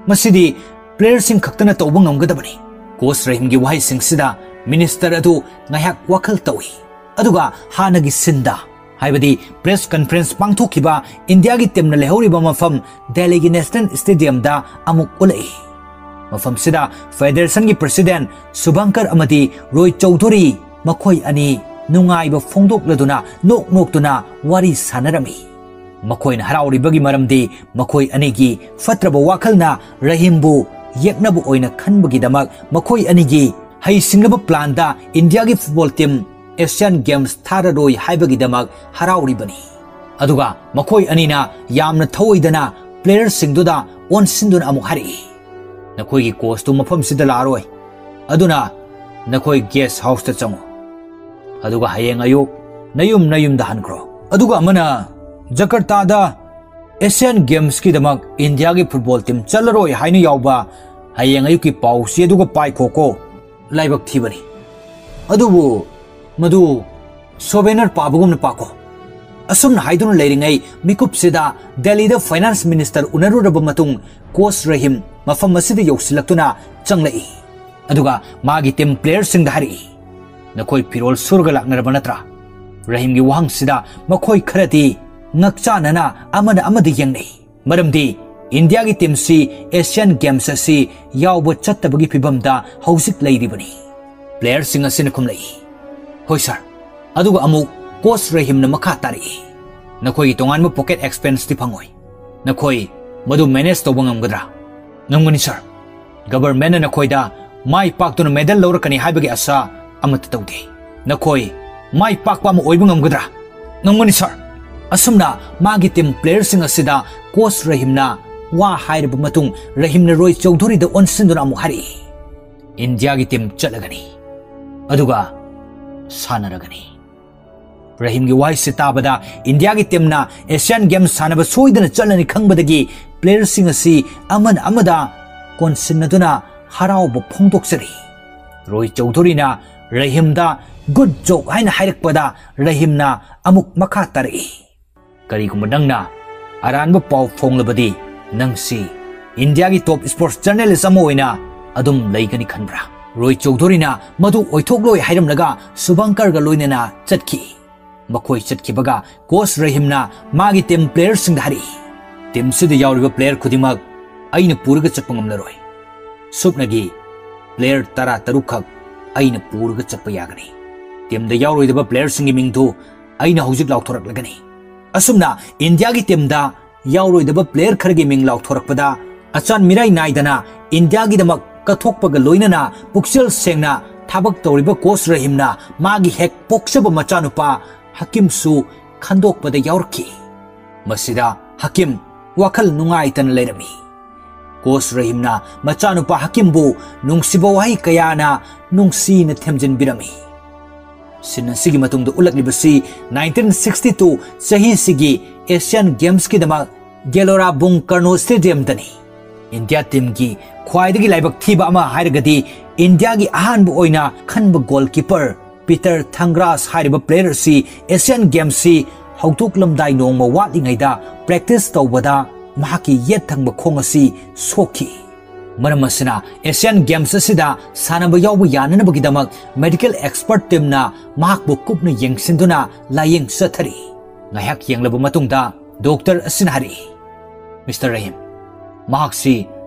ꯃꯁꯤꯗꯤ playerꯁꯤꯡ ꯈꯛꯇꯅ ꯇꯧꯕ ꯉꯝꯒꯗꯕꯅꯤ꯫ ꯀꯣꯆ ꯔꯍꯤꯝꯒꯤ ꯋꯥꯍꯩꯁꯤꯡꯁꯤꯗ ꯃꯤꯅꯤꯁꯇꯔ ꯑꯗꯨ ꯉꯥꯏꯍꯥꯛ ꯋꯥꯈꯜ ꯇꯧꯏ꯫ ꯑꯗꯨꯒ ꯍꯥꯟꯅꯒꯤ ꯁꯤꯟꯗ, ꯍꯥꯏꯕꯗꯤ press conference ꯄꯥꯡꯊꯣꯛꯈꯤꯕ ꯏꯟꯗꯤꯌꯥꯒꯤ teamꯅ ꯂꯩꯍꯧꯔꯤꯕ ꯃꯐꯝ ꯗꯦꯜꯂꯤꯒꯤ National Stadiumꯗ ꯑꯃꯨꯛ ꯎꯠꯂꯛꯏ꯫ ꯃꯐꯝꯁꯤꯗ federationꯒꯤ president ꯁꯨꯚꯪꯀꯔ ꯑꯃꯗꯤ ꯔꯣꯏ ꯆꯧꯙꯨꯔꯤ, ꯃꯈꯣꯏ ꯑꯅꯤ ꯅꯨꯡꯉꯥꯏꯕ ꯐꯣꯡꯗꯣꯛꯂꯗꯨꯅ ꯅꯣꯛ ꯅꯣꯛꯇꯨꯅ ꯋꯥꯔꯤ ꯁꯥꯟꯅꯔꯝꯃꯤ꯫ ꯃꯈꯣꯏꯅ ꯍꯔꯥꯎꯔꯤꯕꯒꯤ ꯃꯔꯝꯗꯤ ꯃꯈꯣꯏ ꯑꯅꯤꯒꯤ ꯐꯠꯇ꯭ꯔꯕ ꯋꯥꯈꯜꯅ ꯔꯍꯤꯝꯕꯨ ꯌꯦꯛꯅꯕ ꯑꯣꯏꯅ ꯈꯟꯕꯒꯤꯗꯃꯛ ꯃꯈꯣꯏ ꯑꯅꯤꯒꯤ ꯍꯩꯁꯤꯡꯂꯕ planꯗ ꯏꯟꯗꯤꯌꯥꯒꯤ football team Asian Games ꯊꯥꯔꯔꯣꯏ ꯍꯥꯏꯕꯒꯤꯗꯃꯛ ꯍꯔꯥꯎꯔꯤꯕꯅꯤ꯫ ꯑꯗꯨꯒ ꯃꯈꯣꯏ ꯑꯅꯤꯅ ꯌꯥꯝꯅ ꯊꯧꯑꯣꯏꯗꯅ playerꯁꯤꯡꯗꯨꯗ ꯑꯣꯟꯁꯤꯟꯗꯨꯅ ꯑꯃꯨꯛ ꯍꯥꯏꯔꯛꯏ, "ꯅꯈꯣꯏꯒꯤ coachꯇꯨ ꯃꯐꯝꯁꯤꯗ ꯂꯥꯛꯑꯔꯣꯏ, ꯑꯗꯨꯅ ꯅꯈꯣꯏ guest houseꯇ ꯆꯪꯉꯨ꯫ ꯑꯗꯨꯒ ꯍꯌꯦꯡ ꯑꯌꯨꯛ ꯅꯌꯨꯝ ꯅꯌꯨꯝꯗ ꯍꯟꯈ꯭ꯔꯣ꯫" ꯑꯗꯨꯒ ꯑꯃꯅ, "ꯖꯀꯔꯇꯥꯗ Asian Gamesꯀꯤꯗꯃꯛ ꯏꯟꯗꯤꯌꯥꯒꯤ football team ꯆꯠꯂꯔꯣꯏ ꯍꯥꯏꯅ ꯌꯥꯎꯕ ꯍꯌꯦꯡ ꯑꯌꯨꯛꯀꯤ ꯄꯥꯎꯆꯦ ꯑꯗꯨꯒ ꯄꯥꯏꯈꯣꯀꯣ꯫ ꯂꯥꯏꯕꯛ ꯊꯤꯕꯅꯤ꯫ ꯑꯗꯨꯕꯨ ꯃꯗꯨ souvenir ꯄꯥꯕꯒꯨꯝꯅ ꯄꯥꯀꯣ꯫" ꯑꯁꯨꯝꯅ ꯍꯥꯏꯗꯨꯅ ꯂꯩꯔꯤꯉꯩ ꯃꯤꯀꯨꯞꯁꯤꯗ ꯗꯦꯜꯂꯤꯗ finance minister ꯎꯅꯔꯨꯔꯕ ꯃꯇꯨꯡ ꯀꯣꯆ ꯔꯍꯤꯝ ꯃꯐꯝ ꯑꯁꯤꯗ ꯌꯧꯁꯤꯜꯂꯛꯇꯨꯅ ꯆꯪꯂꯛꯏ꯫ ꯑꯗꯨꯒ ꯃꯥꯒꯤ team playerꯁꯤꯡꯗ ꯍꯥꯏꯔꯛꯏ, "ꯅꯈꯣꯏ ꯐꯤꯔꯣꯜ ꯁꯨꯔꯒ ꯂꯥꯛꯅꯔꯕ ꯅꯠꯇ꯭ꯔꯥ?" ꯔꯍꯤꯝꯒꯤ ꯋꯥꯍꯪꯁꯤꯗ ꯃꯈꯣꯏ ꯈꯔꯗꯤ ꯉꯛꯆꯥꯅꯅ ꯑꯃꯅ ꯑꯃꯗ ꯌꯦꯡꯅꯩ꯫ ꯃꯔꯝꯗꯤ ꯏꯟꯗꯤꯌꯥꯒꯤ teamꯁꯤ Asian Games ꯑꯁꯤ ꯌꯥꯎꯕ ꯆꯠꯇꯕꯒꯤ ꯐꯤꯚꯝꯗ ꯍꯧꯖꯤꯛ ꯂꯩꯔꯤꯕꯅꯤ꯫ Playerꯁꯤꯡ ꯑꯁꯤꯅ ꯈꯨꯝꯂꯛꯏ, "ꯍꯣꯏ sir꯫" ꯑꯗꯨꯒ ꯑꯃꯨꯛ ꯀꯣꯆ ꯔꯍꯤꯝꯅ ꯃꯈꯥ ꯇꯥꯔꯛꯏ, "ꯅꯈꯣꯏꯒꯤ ꯇꯣꯉꯥꯟꯕ pocket expenseꯇꯤ ꯐꯪꯉꯣꯏ꯫ ꯅꯈꯣꯏ ꯃꯗꯨ manage ꯇꯧꯕ ꯉꯝꯒꯗ꯭ꯔꯥ?" "ꯉꯝꯒꯅꯤ sir꯫ Governmentꯅ ꯅꯈꯣꯏꯗ ꯃꯥꯏ ꯄꯥꯛꯇꯨꯅ medal ꯂꯧꯔꯛꯀꯅꯤ ꯍꯥꯏꯕꯒꯤ ꯑꯁꯥ ꯑꯃꯠꯇ ꯇꯧꯗꯦ꯫ ꯅꯈꯣꯏ ꯃꯥꯏ ꯄꯥꯛꯄ ꯑꯃ ꯑꯣꯏꯕ ꯉꯝꯒꯗ꯭ꯔꯥ?" "ꯉꯝꯒꯅꯤ sir꯫" ꯑꯁꯨꯝꯅ ꯃꯥꯒꯤ team playerꯁꯤꯡ ꯑꯁꯤꯗ ꯀꯣꯆ ꯔꯍꯤꯝꯅ ꯋꯥ ꯍꯥꯏꯔꯕ ꯃꯇꯨꯡ ꯔꯍꯤꯝꯅ ꯔꯣꯏ ꯆꯧꯙꯨꯔꯤꯗ ꯑꯣꯟꯁꯤꯟꯗꯨꯅ ꯑꯃꯨꯛ ꯍꯥꯏꯔꯛꯏ, "ꯏꯟꯗꯤꯌꯥꯒꯤ team ꯆꯠꯂꯒꯅꯤ, ꯑꯗꯨꯒ ꯁꯥꯟꯅꯔꯒꯅꯤ꯫" ꯔꯍꯤꯝꯒꯤ ꯋꯥꯍꯩꯁꯤ ꯇꯥꯕꯗ ꯏꯟꯗꯤꯌꯥꯒꯤ teamꯅ Asian Games ꯁꯥꯟꯅꯕ ꯁꯣꯏꯗꯅ ꯆꯠꯂꯅꯤ ꯈꯪꯕꯗꯒꯤ playerꯁꯤꯡ ꯑꯁꯤ ꯑꯃꯅ ꯑꯃꯗ ꯀꯣꯟꯁꯤꯟꯅꯗꯨꯅ ꯍꯔꯥꯎꯕ ꯐꯣꯡꯗꯣꯛꯆꯔꯤ꯫ ꯔꯣꯏ ꯆꯧꯙꯨꯔꯤꯅ ꯔꯍꯤꯝꯗ "Good job" ꯍꯥꯏꯅ ꯍꯥꯏꯔꯛꯄꯗ ꯔꯍꯤꯝꯅ ꯑꯃꯨꯛ ꯃꯈꯥ ꯇꯥꯔꯛꯏ, "ꯀꯔꯤꯒꯨꯝꯕ ꯅꯪꯅ ꯑꯔꯥꯟꯕ ꯄꯥꯎ ꯐꯣꯡꯂꯕꯗꯤ ꯅꯪꯁꯤ ꯏꯟꯗꯤꯌꯥꯒꯤ top sports journalist ꯑꯃ ꯑꯣꯏꯅ ꯑꯗꯨꯝ ꯂꯩꯒꯅꯤ ꯈꯟꯕ꯭ꯔꯥ?" ꯔꯣꯏ ꯆꯧꯙꯨꯔꯤꯅ ꯃꯗꯨ ꯑꯣꯏꯊꯣꯛꯂꯣꯏ ꯍꯥꯏꯔꯝꯂꯒ ꯁꯨꯚꯪꯀꯔꯒ ꯂꯣꯏꯅꯅ ꯆꯠꯈꯤ꯫ ꯃꯈꯣꯏ ꯆꯠꯈꯤꯕꯒ ꯀꯣꯆ ꯔꯍꯤꯝꯅ ꯃꯥꯒꯤ team playerꯁꯤꯡꯗ ꯍꯥꯏꯔꯛꯏ, "Teamꯁꯤꯗ ꯌꯥꯎꯔꯤꯕ player ꯈꯨꯗꯤꯡꯃꯛ ꯑꯩꯅ ꯄꯨꯔꯒ ꯆꯠꯄ ꯉꯝꯂꯔꯣꯏ꯫ ꯁꯨꯞꯅꯒꯤ player ꯇꯔꯥ ꯇꯔꯨꯛ ꯈꯛ ꯑꯩꯅ ꯄꯨꯔꯒ ꯆꯠꯄ ꯌꯥꯒꯅꯤ꯫ Teamꯗ ꯌꯥꯎꯔꯣꯏꯗꯕ playerꯁꯤꯡꯒꯤ ꯃꯤꯡꯗꯨ ꯑꯩꯅ ꯍꯧꯖꯤꯛ ꯂꯥꯎꯊꯣꯔꯛꯂꯒꯅꯤ"꯫ ꯑꯁꯨꯝꯅ ꯏꯟꯗꯤꯌꯥꯒꯤ teamꯗ ꯌꯥꯎꯔꯣꯏꯗꯕ player ꯈꯔꯒꯤ ꯃꯤꯡ ꯂꯥꯎꯊꯣꯔꯛꯄꯗ ꯑꯆꯥꯟ ꯃꯤꯔꯥꯏ ꯅꯥꯏꯗꯅ ꯏꯟꯗꯤꯌꯥꯒꯤꯗꯃꯛ ꯀꯠꯊꯣꯛꯄꯒ ꯂꯣꯏꯅꯅ ꯄꯨꯛꯆꯦꯜ ꯁꯦꯡꯅ ꯊꯕꯛ ꯇꯧꯔꯤꯕ ꯀꯣꯆ ꯔꯍꯤꯝꯅ ꯃꯥꯒꯤ ꯍꯦꯛ ꯄꯣꯛꯆꯕ ꯃꯆꯥꯅꯨꯄꯥ ꯍꯀꯤꯝꯁꯨ ꯈꯟꯗꯣꯛꯄꯗ ꯌꯥꯎꯔꯛꯈꯤ꯫ ꯃꯁꯤꯗ ꯍꯀꯤꯝ ꯋꯥꯈꯜ ꯅꯨꯡꯉꯥꯏꯇꯅ ꯂꯩꯔꯝꯃꯤ꯫ ꯀꯣꯆ ꯔꯍꯤꯝꯅ ꯃꯆꯥꯅꯨꯄꯥ ꯍꯀꯤꯝꯕꯨ ꯅꯨꯡꯁꯤꯕ ꯋꯥꯍꯩ ꯀꯌꯥꯅ ꯅꯨꯡꯁꯤꯅ ꯊꯦꯝꯖꯤꯟꯕꯤꯔꯝꯃꯤ꯫ Scene ꯑꯁꯤꯒꯤ ꯃꯇꯨꯡꯗ ꯎꯠꯂꯛꯂꯤꯕꯁꯤ nineteen sixty two ꯆꯍꯤꯁꯤꯒꯤ Asian Gamesꯀꯤꯗꯃꯛ ꯒꯦꯂꯣꯔꯥꯕꯨꯡ ꯀꯔꯅꯣ Stadiumꯗꯅꯤ꯫ ꯏꯟꯗꯤꯌꯥ teamꯒꯤ ꯈ꯭ꯋꯥꯏꯗꯒꯤ ꯂꯥꯏꯕꯛ ꯊꯤꯕ ꯑꯃ ꯍꯥꯏꯔꯒꯗꯤ ꯏꯟꯗꯤꯌꯥꯒꯤ ꯑꯍꯥꯟꯕ ꯑꯣꯏꯅ ꯈꯟꯕ goalkeeper ꯄꯤꯇꯔ ꯊꯪꯒ꯭ꯔꯥꯁ ꯍꯥꯏꯔꯤꯕ player ꯑꯁꯤ Asian Gamesꯁꯤ ꯍꯧꯗꯣꯛꯂꯝꯗꯥꯏ ꯅꯣꯡꯃ ꯋꯥꯠꯂꯤꯉꯩꯗ practice ꯇꯧꯕꯗ ꯃꯍꯥꯛꯀꯤ ꯌꯦꯠ ꯊꯪꯕ ꯈꯣꯡ ꯑꯁꯤ ꯁꯣꯛꯈꯤ꯫ ꯃꯔꯝ ꯑꯁꯤꯅ Asian Games ꯑꯁꯤꯗ ꯁꯥꯟꯅꯕ ꯌꯥꯎꯕ ꯌꯥꯅꯅꯕꯒꯤꯗꯃꯛ medical expert teamꯅ ꯃꯍꯥꯛꯄꯨ ꯀꯨꯞꯅ ꯌꯦꯡꯁꯤꯟꯗꯨꯅ ꯂꯥꯌꯦꯡ ꯆꯠꯊꯔꯤ꯫ ꯉꯥꯏꯍꯥꯛ ꯌꯦꯡꯂꯕ ꯃꯇꯨꯡꯗ doctor ꯑꯁꯤꯅ ꯍꯥꯏꯔꯛꯏ, "Mister ꯔꯍꯤꯝ, ꯃꯍꯥꯛꯁꯤ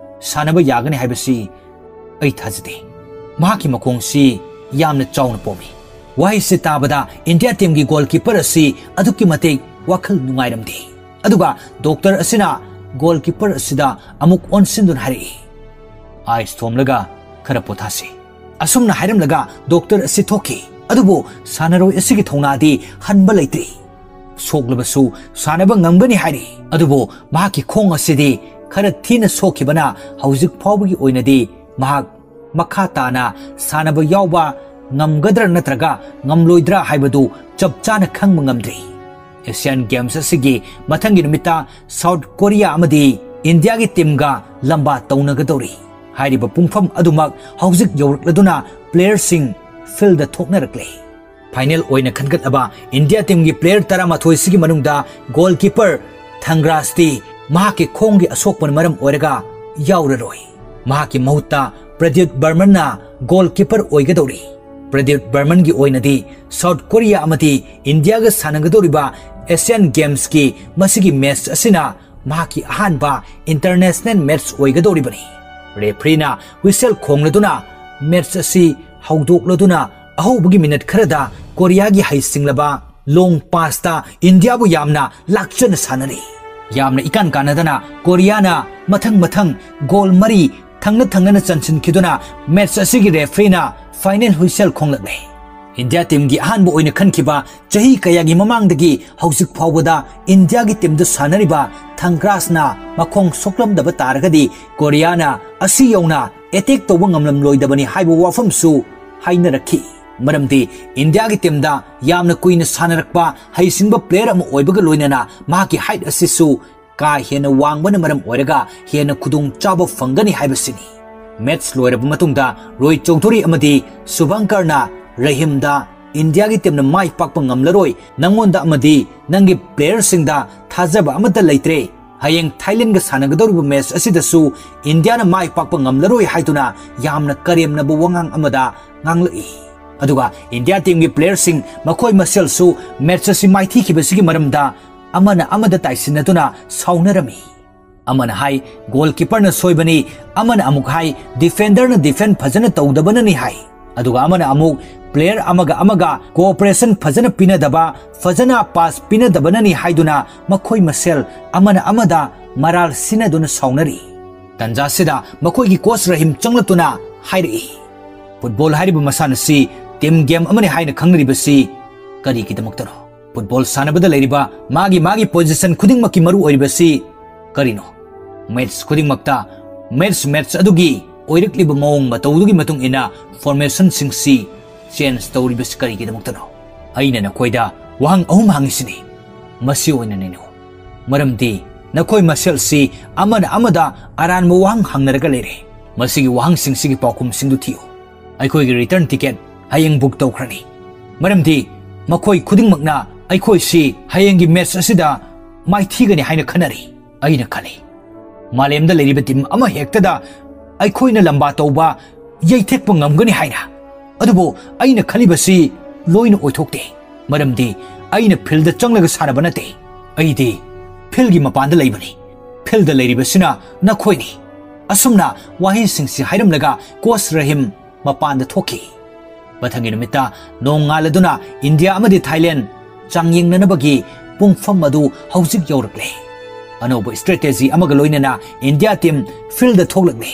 ꯁꯥꯟꯅꯕ ꯌꯥꯒꯅꯤ ꯍꯥꯏꯕꯁꯤ ꯑꯩ ꯊꯥꯖꯗꯦ꯫ ꯃꯍꯥꯛꯀꯤ ꯃꯈꯣꯡꯁꯤ ꯌꯥꯝꯅ ꯆꯥꯎꯅ ꯄꯣꯝꯃꯤ"꯫ ꯋꯥꯍꯩꯁꯤ ꯇꯥꯕꯗ ꯏꯟꯗꯤꯌꯥ teamꯒꯤ goalkeeper ꯑꯁꯤ ꯑꯗꯨꯛꯀꯤ ꯃꯇꯤꯛ ꯋꯥꯈꯜ ꯅꯨꯡꯉꯥꯏꯔꯝꯗꯦ꯫ ꯑꯗꯨꯒ doctor ꯑꯁꯤꯅ goalkeeper ꯑꯁꯤꯗ ꯑꯃꯨꯛ ꯑꯣꯟꯁꯤꯟꯗꯨꯅ ꯍꯥꯏꯔꯛꯏ, "Ice ꯊꯣꯝꯂꯒ ꯈꯔ ꯄꯣꯊꯥꯁꯤ"꯫ ꯑꯁꯨꯝꯅ ꯍꯥꯏꯔꯝꯂꯒ doctor ꯑꯁꯤ ꯊꯣꯛꯈꯤ꯫ ꯑꯗꯨꯕꯨ ꯁꯥꯟꯅꯔꯣꯏ ꯑꯁꯤꯒꯤ ꯊꯧꯅꯥꯗꯤ ꯍꯟꯕ ꯂꯩꯇ꯭ꯔꯤ꯫ ꯁꯣꯛꯂꯕꯁꯨ ꯁꯥꯟꯅꯕ ꯉꯝꯒꯅꯤ ꯍꯥꯏꯔꯤ꯫ ꯑꯗꯨꯕꯨ ꯃꯍꯥꯛꯀꯤ ꯈꯣꯡ ꯑꯁꯤꯗꯤ ꯈꯔ ꯊꯤꯅ ꯁꯣꯛꯈꯤꯕꯅ ꯍꯧꯖꯤꯛ ꯐꯥꯎꯕꯒꯤ ꯑꯣꯏꯅꯗꯤ ꯃꯍꯥꯛ ꯃꯈꯥ ꯇꯥꯅ ꯁꯥꯟꯅꯕ ꯌꯥꯎꯕ ꯉꯝꯒꯗ꯭ꯔꯥ ꯅꯠꯇ꯭ꯔꯒ ꯉꯝꯂꯣꯏꯗ꯭ꯔꯥ ꯍꯥꯏꯕꯗꯨ ꯆꯞ ꯆꯥꯅ ꯈꯪꯕ ꯉꯝꯗ꯭ꯔꯤ꯫ Asian Games ꯑꯁꯤꯒꯤ ꯃꯊꯪꯒꯤ ꯅꯨꯃꯤꯠꯇ South Korea ꯑꯃꯗꯤ ꯏꯟꯗꯤꯌꯥꯒꯤ ꯇꯤꯝꯒ ꯂꯝꯕꯥ ꯇꯧꯅꯒꯗꯧꯔꯤ꯫ ꯍꯥꯏꯔꯤꯕ ꯄꯨꯡꯐꯝ ꯑꯗꯨꯃꯛ ꯍꯧꯖꯤꯛ ꯌꯧꯔꯛꯂꯗꯨꯅ ꯄ꯭ꯂꯦꯌꯔꯁꯤꯡ ꯐꯤꯜꯗ ꯊꯣꯛꯅꯔꯛꯂꯦ꯫ ꯐꯥꯏꯅꯦꯜ ꯑꯣꯏꯅ ꯈꯟꯒꯠꯂꯕ ꯏꯟꯗꯤꯌꯥ ꯇꯤꯝꯒꯤ ꯄ꯭ꯂꯦꯌꯔ ꯇꯔꯥꯃꯥꯊꯣꯏꯁꯤꯒꯤ ꯃꯅꯨꯡꯗ ꯒꯣꯜꯀꯤꯄꯔ ꯊꯪꯒ꯭ꯔꯥꯁꯇꯤ ꯃꯍꯥꯛꯀꯤ ꯈꯣꯡꯒꯤ ꯑꯁꯣꯛꯄꯅ ꯃꯔꯝ ꯑꯣꯏꯔꯒ ꯌꯥꯎꯔꯔꯣꯏ꯫ ꯃꯍꯥꯛꯀꯤ ꯃꯍꯨꯠꯇ ꯄ꯭ꯔꯗ꯭ꯌꯨꯠ ꯕꯔꯃꯟꯅ ꯒꯣꯜꯀꯤꯄꯔ ꯑꯣꯏꯒꯗꯧꯔꯤ꯫ ꯄ꯭ꯔꯗ꯭ꯌꯨꯠ ꯕꯔꯃꯟꯒꯤ ꯑꯣꯏꯅꯗꯤ ꯁꯥꯎꯠ ꯀꯣꯔꯤꯌꯥ ꯑꯃꯗꯤ ꯏꯟꯗꯤꯌꯥꯒ ꯁꯥꯟꯅꯒꯗꯧꯔꯤꯕ ꯑꯦꯁꯤꯌꯥꯟ ꯒꯦꯝꯁꯀꯤ ꯃꯁꯤꯒꯤ ꯃꯦꯆ ꯑꯁꯤꯅ ꯃꯍꯥꯛꯀꯤ ꯑꯍꯥꯟꯕ ꯏꯟꯇꯔꯅꯦꯁꯅꯦꯜ ꯃꯦꯆ ꯑꯣꯏꯒꯗꯧꯔꯤꯕꯅꯤ꯫ ꯔꯦꯐ꯭ꯔꯤꯅ ꯍꯨꯏꯁꯦꯜ ꯈꯣꯡꯂꯗꯨꯅ ꯃꯦꯆ ꯑꯁꯤ ꯍꯧꯗꯣꯛꯂꯗꯨꯅ ꯑꯍꯧꯕꯒꯤ ꯃꯤꯅꯠ ꯈꯔꯗ ꯀꯣꯔꯤꯌꯥꯒꯤ ꯍꯩꯁꯤꯡꯂꯕ ꯂꯣꯡ ꯄꯥꯁꯇ ꯏꯟꯗꯤꯌꯥꯕꯨ ꯌꯥꯝꯅ ꯂꯥꯛꯆꯅ ꯁꯥꯟꯅꯔꯤ꯫ ꯌꯥꯝꯅ ꯏꯀꯥꯟ ꯀꯥꯟꯅꯗꯅ ꯀꯣꯔꯤꯌꯥꯅ ꯃꯊꯪ ꯃꯊꯪ ꯒꯣꯜ ꯃꯔꯤ ꯊꯪꯅ ꯊꯪꯅꯅ ꯆꯟꯁꯤꯟꯈꯤꯗꯨꯅ ꯃꯦꯆ ꯑꯁꯤꯒꯤ ꯔꯦꯐ꯭ꯔꯤꯅ ꯐꯥꯏꯅꯦꯜ ꯍꯨꯏꯁꯦꯜ ꯈꯣꯡꯂꯛꯂꯦ꯫ ꯏꯟꯗꯤꯌꯥ ꯇꯤꯝꯒꯤ ꯑꯍꯥꯟꯕ ꯑꯣꯏꯅ ꯈꯟꯈꯤꯕ ꯆꯍꯤ ꯀꯌꯥꯒꯤ ꯃꯃꯥꯡꯗꯒꯤ ꯍꯧꯖꯤꯛ ꯐꯥꯎꯕꯗ ꯏꯟꯗꯤꯌꯥꯒꯤ ꯇꯤꯝꯗ ꯁꯥꯟꯅꯔꯤꯕ ꯊꯪꯒ꯭ꯔꯥꯁꯅ ꯃꯈꯣꯡ ꯁꯣꯛꯂꯝꯗꯕ ꯇꯥꯔꯒꯗꯤ ꯀꯣꯔꯤꯌꯥꯅ ꯑꯁꯤ ꯌꯧꯅ ꯑꯦꯇꯦꯛ ꯇꯧꯕ ꯉꯝꯂꯝꯂꯣꯏꯗꯕꯅꯤ ꯍꯥꯏꯕ ꯋꯥꯐꯝꯁꯨ ꯍꯥꯏꯅꯔꯛꯈꯤ꯫ ꯃꯔꯝꯗꯤ ꯏꯟꯗꯤꯌꯥꯒꯤ ꯇꯤꯝꯗ ꯌꯥꯝꯅ ꯀꯨꯏꯅ ꯁꯥꯟꯅꯔꯛꯄ ꯍꯩꯁꯤꯡꯕ ꯄ꯭ꯂꯦꯌꯔ ꯑꯃ ꯑꯣꯏꯕꯒ ꯂꯣꯏꯅꯅ ꯃꯍꯥꯛꯀꯤ ꯍꯥꯏꯠ ꯑꯁꯤꯁꯨ ꯀꯥ ꯍꯦꯟꯅ ꯋꯥꯡꯕꯅ ꯃꯔꯝ ꯑꯣꯏꯔꯒ ꯍꯦꯟꯅ ꯈꯨꯗꯣꯡꯆꯥꯕ ꯐꯪꯒꯅꯤ ꯍꯥꯏꯕꯁꯤꯅꯤ꯫ ꯃꯦꯆ ꯂꯣꯏꯔꯕ ꯃꯇꯨꯡꯗ ꯔꯣꯍꯤꯠ ꯆꯧꯙꯨꯔꯤ ꯑꯃꯗꯤ ꯁꯨꯚꯪꯀꯔꯅ ꯔꯍꯤꯝꯗ ꯏꯟꯗꯤꯌꯥꯒꯤ ꯇꯤꯝꯅ ꯃꯥꯏ ꯄꯥꯛꯄ ꯉꯝꯂꯔꯣꯏ, ꯅꯪꯉꯣꯟꯗ ꯑꯃꯗꯤ ꯅꯪꯒꯤ ꯄ꯭ꯂꯦꯌꯔꯁꯤꯡꯗ ꯊꯥꯖꯕ ꯑꯃꯠꯇ ꯂꯩꯇ꯭ꯔꯦ, ꯍꯌꯦꯡ ꯊꯥꯏꯂꯦꯟꯒ ꯁꯥꯟꯅꯒꯗꯧꯔꯤꯕ ꯃꯦꯆ ꯑꯁꯤꯗꯁꯨ ꯏꯟꯗꯤꯌꯥꯅ ꯃꯥꯏ ꯄꯥꯛꯄ ꯉꯝꯂꯔꯣꯏ ꯍꯥꯏꯗꯨꯅ ꯌꯥꯝꯅ ꯀꯔꯦꯝꯅꯕ ꯋꯥꯉꯥꯡ ꯑꯃꯗ ꯉꯥꯡꯂꯛꯏ꯫ ꯑꯗꯨꯒ ꯏꯟꯗꯤꯌꯥ ꯇꯤꯝꯒꯤ ꯄ꯭ꯂꯦꯌꯔꯁꯤꯡ ꯃꯈꯣꯏ ꯃꯁꯦꯜꯁꯨ ꯃꯦꯆ ꯑꯁꯤ ꯃꯥꯏꯊꯤꯈꯤꯕꯁꯤꯒꯤ ꯃꯔꯝꯗ ꯑꯃꯅ ꯑꯃꯗ ꯇꯥꯏꯁꯤꯟꯅꯗꯨꯅ ꯁꯥꯎꯅꯔꯝꯃꯤ꯫ ꯑꯃꯅ ꯍꯥꯏ, "ꯒꯣꯜꯀꯤꯄꯔꯅ ꯁꯣꯏꯕꯅꯤ", ꯑꯃꯅ ꯑꯃꯨꯛ ꯍꯥꯏ, "ꯗꯤꯐꯦꯟꯗꯔꯅ ꯗꯤꯐꯦꯟ ꯐꯖꯅ ꯇꯧꯗꯕꯅꯅꯤ" ꯍꯥꯏ꯫ ꯑꯗꯨꯒ ꯑꯃꯅ ꯑꯃꯨꯛ ꯄ꯭ꯂꯦꯌꯔ ꯑꯃꯒ ꯑꯃꯒ ꯀꯣꯑꯣꯄꯔꯦꯁꯟ ꯐꯖꯅ ꯄꯤꯅꯗꯕ, ꯐꯖꯅ ꯄꯥꯁ ꯄꯤꯅꯗꯕꯅꯅꯤ ꯍꯥꯏꯗꯨꯅ ꯃꯈꯣꯏ ꯃꯁꯦꯜ ꯑꯃꯅ ꯑꯃꯗ ꯃꯔꯥꯜ ꯁꯤꯟꯅꯗꯨꯅ ꯁꯥꯎꯅꯔꯤ꯫ ꯇꯟꯖꯥꯁꯤꯗ ꯃꯈꯣꯏꯒꯤ ꯀꯣꯆ ꯔꯍꯤꯝ ꯆꯪꯂꯛꯇꯨꯅ ꯍꯥꯏꯔꯛꯏ, "ꯐꯨꯠꯕꯣꯜ ꯍꯥꯏꯔꯤꯕ ꯃꯁꯥꯟꯅꯁꯤ ꯇꯤꯝ ꯒꯦꯝ ꯑꯃꯅꯤ ꯍꯥꯏꯅ ꯈꯪꯅꯔꯤꯕꯁꯤ ꯀꯔꯤꯒꯤꯗꯃꯛꯇꯅꯣ? ꯐꯨꯠꯕꯣꯜ ꯁꯥꯟꯅꯕꯗ ꯂꯩꯔꯤꯕ ꯃꯥꯒꯤ ꯃꯥꯒꯤ ꯄꯣꯖꯤꯁꯟ ꯈꯨꯗꯤꯡꯃꯛꯀꯤ ꯃꯔꯨ ꯑꯣꯏꯔꯤꯕꯁꯤ ꯀꯔꯤꯅꯣ? ꯃꯦꯆ ꯈꯨꯗꯤꯡꯃꯛꯇ ꯃꯦꯆ ꯃꯦꯆ ꯑꯗꯨꯒꯤ ꯑꯣꯏꯔꯛꯂꯤꯕ ꯃꯑꯣꯡ ꯃꯇꯧꯗꯨꯒꯤ ꯃꯇꯨꯡ ꯏꯟꯅ ꯐꯣꯔꯃꯦꯁꯟꯁꯤꯡꯁꯤ ꯆꯦꯟꯖ ꯇꯧꯔꯤꯕꯁꯤ ꯀꯔꯤꯒꯤꯗꯃꯛꯇꯅꯣ? ꯑꯩꯅ ꯅꯈꯣꯏꯗ ꯋꯥꯍꯪ ꯑꯍꯨꯝ ꯍꯪꯉꯤꯁꯤꯅꯤ, ꯃꯁꯤ ꯑꯣꯏꯅ ꯅꯩꯅꯧ꯫ ꯃꯔꯝꯗꯤ ꯅꯈꯣꯏ ꯃꯁꯦꯜꯁꯤ ꯑꯃꯅ ꯑꯃꯗ ꯑꯔꯥꯟꯕ ꯋꯥꯍꯪ ꯍꯪꯅꯔꯒ ꯂꯩꯔꯦ꯫ ꯃꯁꯤꯒꯤ ꯋꯥꯍꯪꯁꯤꯡꯁꯤꯒꯤ ꯄꯥꯎꯈꯨꯝꯁꯤꯡꯗꯨ ꯊꯤꯌꯨ꯫ ꯑꯩꯈꯣꯏꯒꯤ return ticket ꯍꯌꯦꯡ book ꯇꯧꯈ꯭ꯔꯅꯤ, ꯃꯔꯝꯗꯤ ꯃꯈꯣꯏ ꯈꯨꯗꯤꯡꯃꯛꯅ ꯑꯩꯈꯣꯏꯁꯤ ꯍꯌꯦꯡꯒꯤ match ꯑꯁꯤꯗ ꯃꯥꯏꯊꯤꯒꯅꯤ ꯍꯥꯏꯅ ꯈꯟꯅꯔꯤ꯫ ꯑꯩꯅ ꯈꯜꯂꯤ, ꯃꯥꯂꯦꯝꯗ ꯂꯩꯔꯤꯕ team ꯑꯃ ꯍꯦꯛꯇꯗ ꯑꯩꯈꯣꯏꯅ ꯂꯝꯕꯥ ꯇꯧꯕ, ꯌꯩꯊꯦꯛꯄ ꯉꯝꯒꯅꯤ ꯍꯥꯏꯅ꯫ ꯑꯗꯨꯕꯨ ꯑꯩꯅ ꯈꯜꯂꯤꯕꯁꯤ ꯂꯣꯏꯅ ꯑꯣꯏꯊꯣꯛꯇꯦ, ꯃꯔꯝꯗꯤ ꯑꯩꯅ field ꯆꯪꯂꯒ ꯁꯥꯟꯅꯕ ꯅꯠꯇꯦ꯫ ꯑꯩꯗꯤ field ꯒꯤ ꯃꯄꯥꯟꯗ ꯂꯩꯕꯅꯤ꯫ Field ꯂꯩꯔꯤꯕꯁꯤꯅ ꯅꯈꯣꯏꯅꯤ꯫ ꯑꯁꯨꯝꯅ ꯋꯥꯍꯩꯁꯤꯡꯁꯤ ꯍꯥꯏꯔꯝꯂꯒ coach ꯔꯍꯤꯝ ꯃꯄꯥꯟꯗ ꯊꯣꯛꯈꯤ꯫ ꯃꯊꯪꯒꯤ ꯅꯨꯃꯤꯠꯇ ꯅꯣꯡ ꯉꯥꯜꯂꯗꯨꯅ ꯏꯟꯗꯤꯌꯥ ꯑꯃꯗꯤ ꯊꯥꯏꯂꯦꯟ ꯆꯥꯡꯌꯦꯡꯅꯅꯕꯒꯤ ꯄꯨꯡꯐꯝ ꯑꯗꯨ ꯍꯧꯖꯤꯛ ꯌꯧꯔꯛꯂꯦ꯫ ꯑꯅꯧꯕ strategy ꯑꯃꯒ ꯂꯣꯏꯅꯅ ꯏꯟꯗꯤꯌꯥ team field ꯊꯣꯛꯂꯛꯂꯦ꯫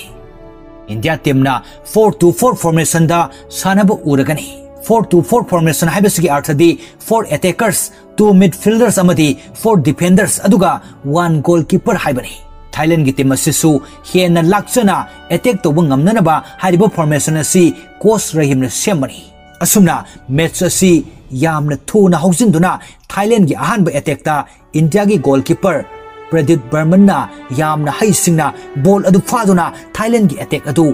ꯏꯟꯗꯤꯌꯥ team ꯅ four two four formation ꯗ ꯁꯥꯟꯅꯕ ꯎꯔꯒꯅꯤ꯫ Four two four formation ꯍꯥꯏꯕꯁꯤꯒꯤ ꯑꯔꯊꯗꯤ four attackers, two midfielders ꯑꯃꯗꯤ four defenders, ꯑꯗꯨꯒ one goalkeeper ꯍꯥꯏꯕꯅꯤ꯫ ꯊꯥꯏꯂꯦꯟꯒꯤ team ꯑꯁꯤꯁꯨ ꯍꯦꯟꯅ ꯂꯥꯛꯆꯅ attack ꯇꯧꯕ ꯉꯝꯅꯅꯕ ꯍꯥꯏꯔꯤꯕ formation ꯑꯁꯤ coach ꯔꯍꯤꯝꯅ ꯁꯦꯝꯕꯅꯤ꯫ ꯑꯁꯨꯝꯅ match ꯑꯁꯤ ꯌꯥꯝꯅ ꯊꯨꯅ ꯍꯧꯖꯤꯟꯗꯨꯅ ꯊꯥꯏꯂꯦꯟꯒꯤ ꯑꯍꯥꯟꯕ attack ꯇ ꯏꯟꯗꯤꯌꯥꯒꯤ goalkeeper ꯄ꯭ꯔꯗꯤꯞ ꯕꯔꯃꯟꯅ ꯌꯥꯝꯅ ꯍꯩꯁꯤꯡꯅ ball ꯑꯗꯨ ꯐꯥꯗꯨꯅ ꯊꯥꯏꯂꯦꯟꯒꯤ attack ꯑꯗꯨ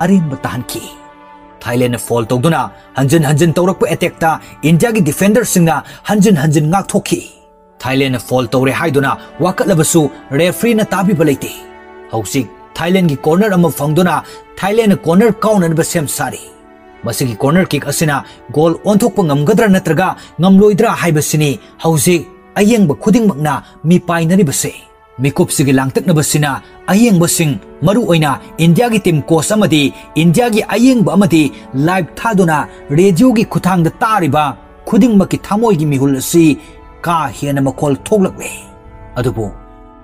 ꯑꯔꯦꯝꯕ ꯇꯥꯍꯟꯈꯤ꯫ ꯊꯥꯏꯂꯦꯟꯅ foul ꯇꯧꯗꯨꯅ ꯍꯟꯖꯤꯟ ꯍꯟꯖꯤꯟ ꯇꯧꯔꯛꯄ attack ꯇ ꯏꯟꯗꯤꯌꯥꯒꯤ defender ꯁꯤꯡꯅ ꯍꯟꯖꯤꯟ ꯍꯟꯖꯤꯟ ꯉꯥꯛꯊꯣꯛꯈꯤ꯫ ꯊꯥꯏꯂꯦꯟꯅ foul ꯇꯧꯔꯦ ꯍꯥꯏꯗꯨꯅ ꯋꯥꯀꯠꯂꯕꯁꯨ referee ꯅ ꯇꯥꯕꯤꯕ ꯂꯩꯇꯦ꯫ ꯍꯧꯖꯤꯛ ꯊꯥꯏꯂꯦꯟꯒꯤ corner ꯑꯃ ꯐꯪꯗꯨꯅ ꯊꯥꯏꯂꯦꯟꯅ corner ꯀꯥꯎꯅꯅꯕ ꯁꯦꯝ ꯁꯥꯔꯤ꯫ ꯃꯁꯤꯒꯤ corner kick ꯑꯁꯤꯅ goal ꯑꯣꯟꯊꯣꯛꯄ ꯉꯝꯒꯗ꯭ꯔꯥ ꯅꯠꯇ꯭ꯔꯒ ꯉꯝꯂꯣꯏꯗ꯭ꯔꯥ ꯍꯥꯏꯕꯁꯤꯅꯤ ꯍꯧꯖꯤꯛ ꯑꯌꯦꯡꯕ ꯈꯨꯗꯤꯡꯃꯛꯅ ꯃꯤꯄꯥꯏꯅꯔꯤꯕꯁꯦ꯫ ꯃꯤꯀꯨꯞꯁꯤꯒꯤ ꯂꯥꯡꯇꯛꯅꯕꯁꯤꯅ ꯑꯌꯦꯡꯕꯁꯤꯡ, ꯃꯔꯨꯑꯣꯏꯅ ꯏꯟꯗꯤꯌꯥꯒꯤ team coach ꯑꯃꯗꯤ ꯏꯟꯗꯤꯌꯥꯒꯤ ꯑꯌꯦꯡꯕ ꯑꯃꯗꯤ live ꯊꯥꯗꯨꯅ radio ꯒꯤ ꯈꯨꯠꯊꯥꯡꯗ ꯇꯥꯔꯤꯕ ꯈꯨꯗꯤꯡꯃꯛꯀꯤ ꯊꯃꯣꯏꯒꯤ ꯃꯤꯍꯨꯜ ꯑꯁꯤ ꯀꯥ ꯍꯦꯟꯅ ꯃꯈꯣꯜ ꯊꯣꯛꯂꯛꯂꯦ꯫ ꯑꯗꯨꯕꯨ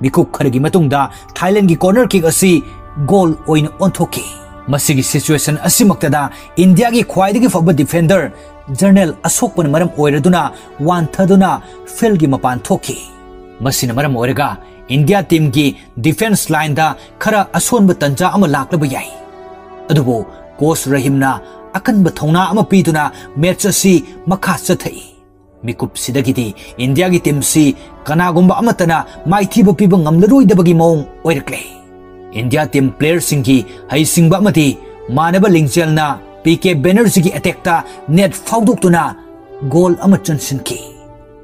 ꯃꯤꯀꯨꯞ ꯈꯔꯒꯤ ꯃꯇꯨꯡꯗ ꯊꯥꯏꯂꯦꯟꯒꯤ corner kick ꯑꯁꯤ goal ꯑꯣꯏꯅ ꯑꯣꯟꯊꯣꯛꯈꯤ꯫ ꯃꯁꯤꯒꯤ situation ꯑꯁꯤꯃꯛꯇꯗ ꯏꯟꯗꯤꯌꯥꯒꯤ ꯈ꯭ꯋꯥꯏꯗꯒꯤ ꯐꯕ defender ꯖꯔꯅꯦꯜ ꯑꯁꯣꯛꯄꯅ ꯃꯔꯝ ꯑꯣꯏꯔꯗꯨꯅ ꯋꯥꯟꯊꯗꯨꯅ field ꯒꯤ ꯃꯄꯥꯟ ꯊꯣꯛꯈꯤ꯫ ꯃꯁꯤꯅ ꯃꯔꯝ ꯑꯣꯏꯔꯒ ꯏꯟꯗꯤꯌꯥ team ꯒꯤ defence line ꯗ ꯈꯔ ꯑꯁꯣꯟꯕ ꯇꯟꯖꯥ ꯑꯃ ꯂꯥꯛꯂꯕ ꯌꯥꯏ꯫ ꯑꯗꯨꯕꯨ coach ꯔꯍꯤꯝꯅ ꯑꯀꯟꯕ ꯊꯧꯅꯥ ꯑꯃ ꯄꯤꯗꯨꯅ match ꯑꯁꯤ ꯃꯈꯥ ꯆꯠꯊꯏ꯫ ꯃꯤꯀꯨꯞꯁꯤꯗꯒꯤꯗꯤ ꯏꯟꯗꯤꯌꯥꯒꯤ ꯇꯤꯝꯁꯤ ꯀꯅꯥꯒꯨꯝꯕ ꯑꯃꯠꯇꯅ ꯃꯥꯏꯊꯤꯕ ꯄꯤꯕ ꯉꯝꯂꯔꯣꯏꯗꯕꯒꯤ ꯃꯑꯣꯡ ꯑꯣꯏꯔꯛꯂꯦ꯫ ꯏꯟꯗꯤꯌꯥ ꯇꯤꯝ ꯄ꯭ꯂꯦꯌꯔꯁꯤꯡꯒꯤ ꯍꯩꯁꯤꯡꯕ ꯑꯃꯗꯤ ꯃꯥꯟꯅꯕ ꯂꯤꯡꯖꯦꯜꯅ ꯄꯤ ꯀꯦ ꯕꯦꯅꯔꯖꯤꯒꯤ ꯑꯦꯇꯦꯛꯇ ꯅꯦꯠ ꯐꯥꯎꯗꯣꯛꯇꯨꯅ ꯒꯣꯜ ꯑꯃ ꯆꯟꯁꯤꯟꯈꯤ꯫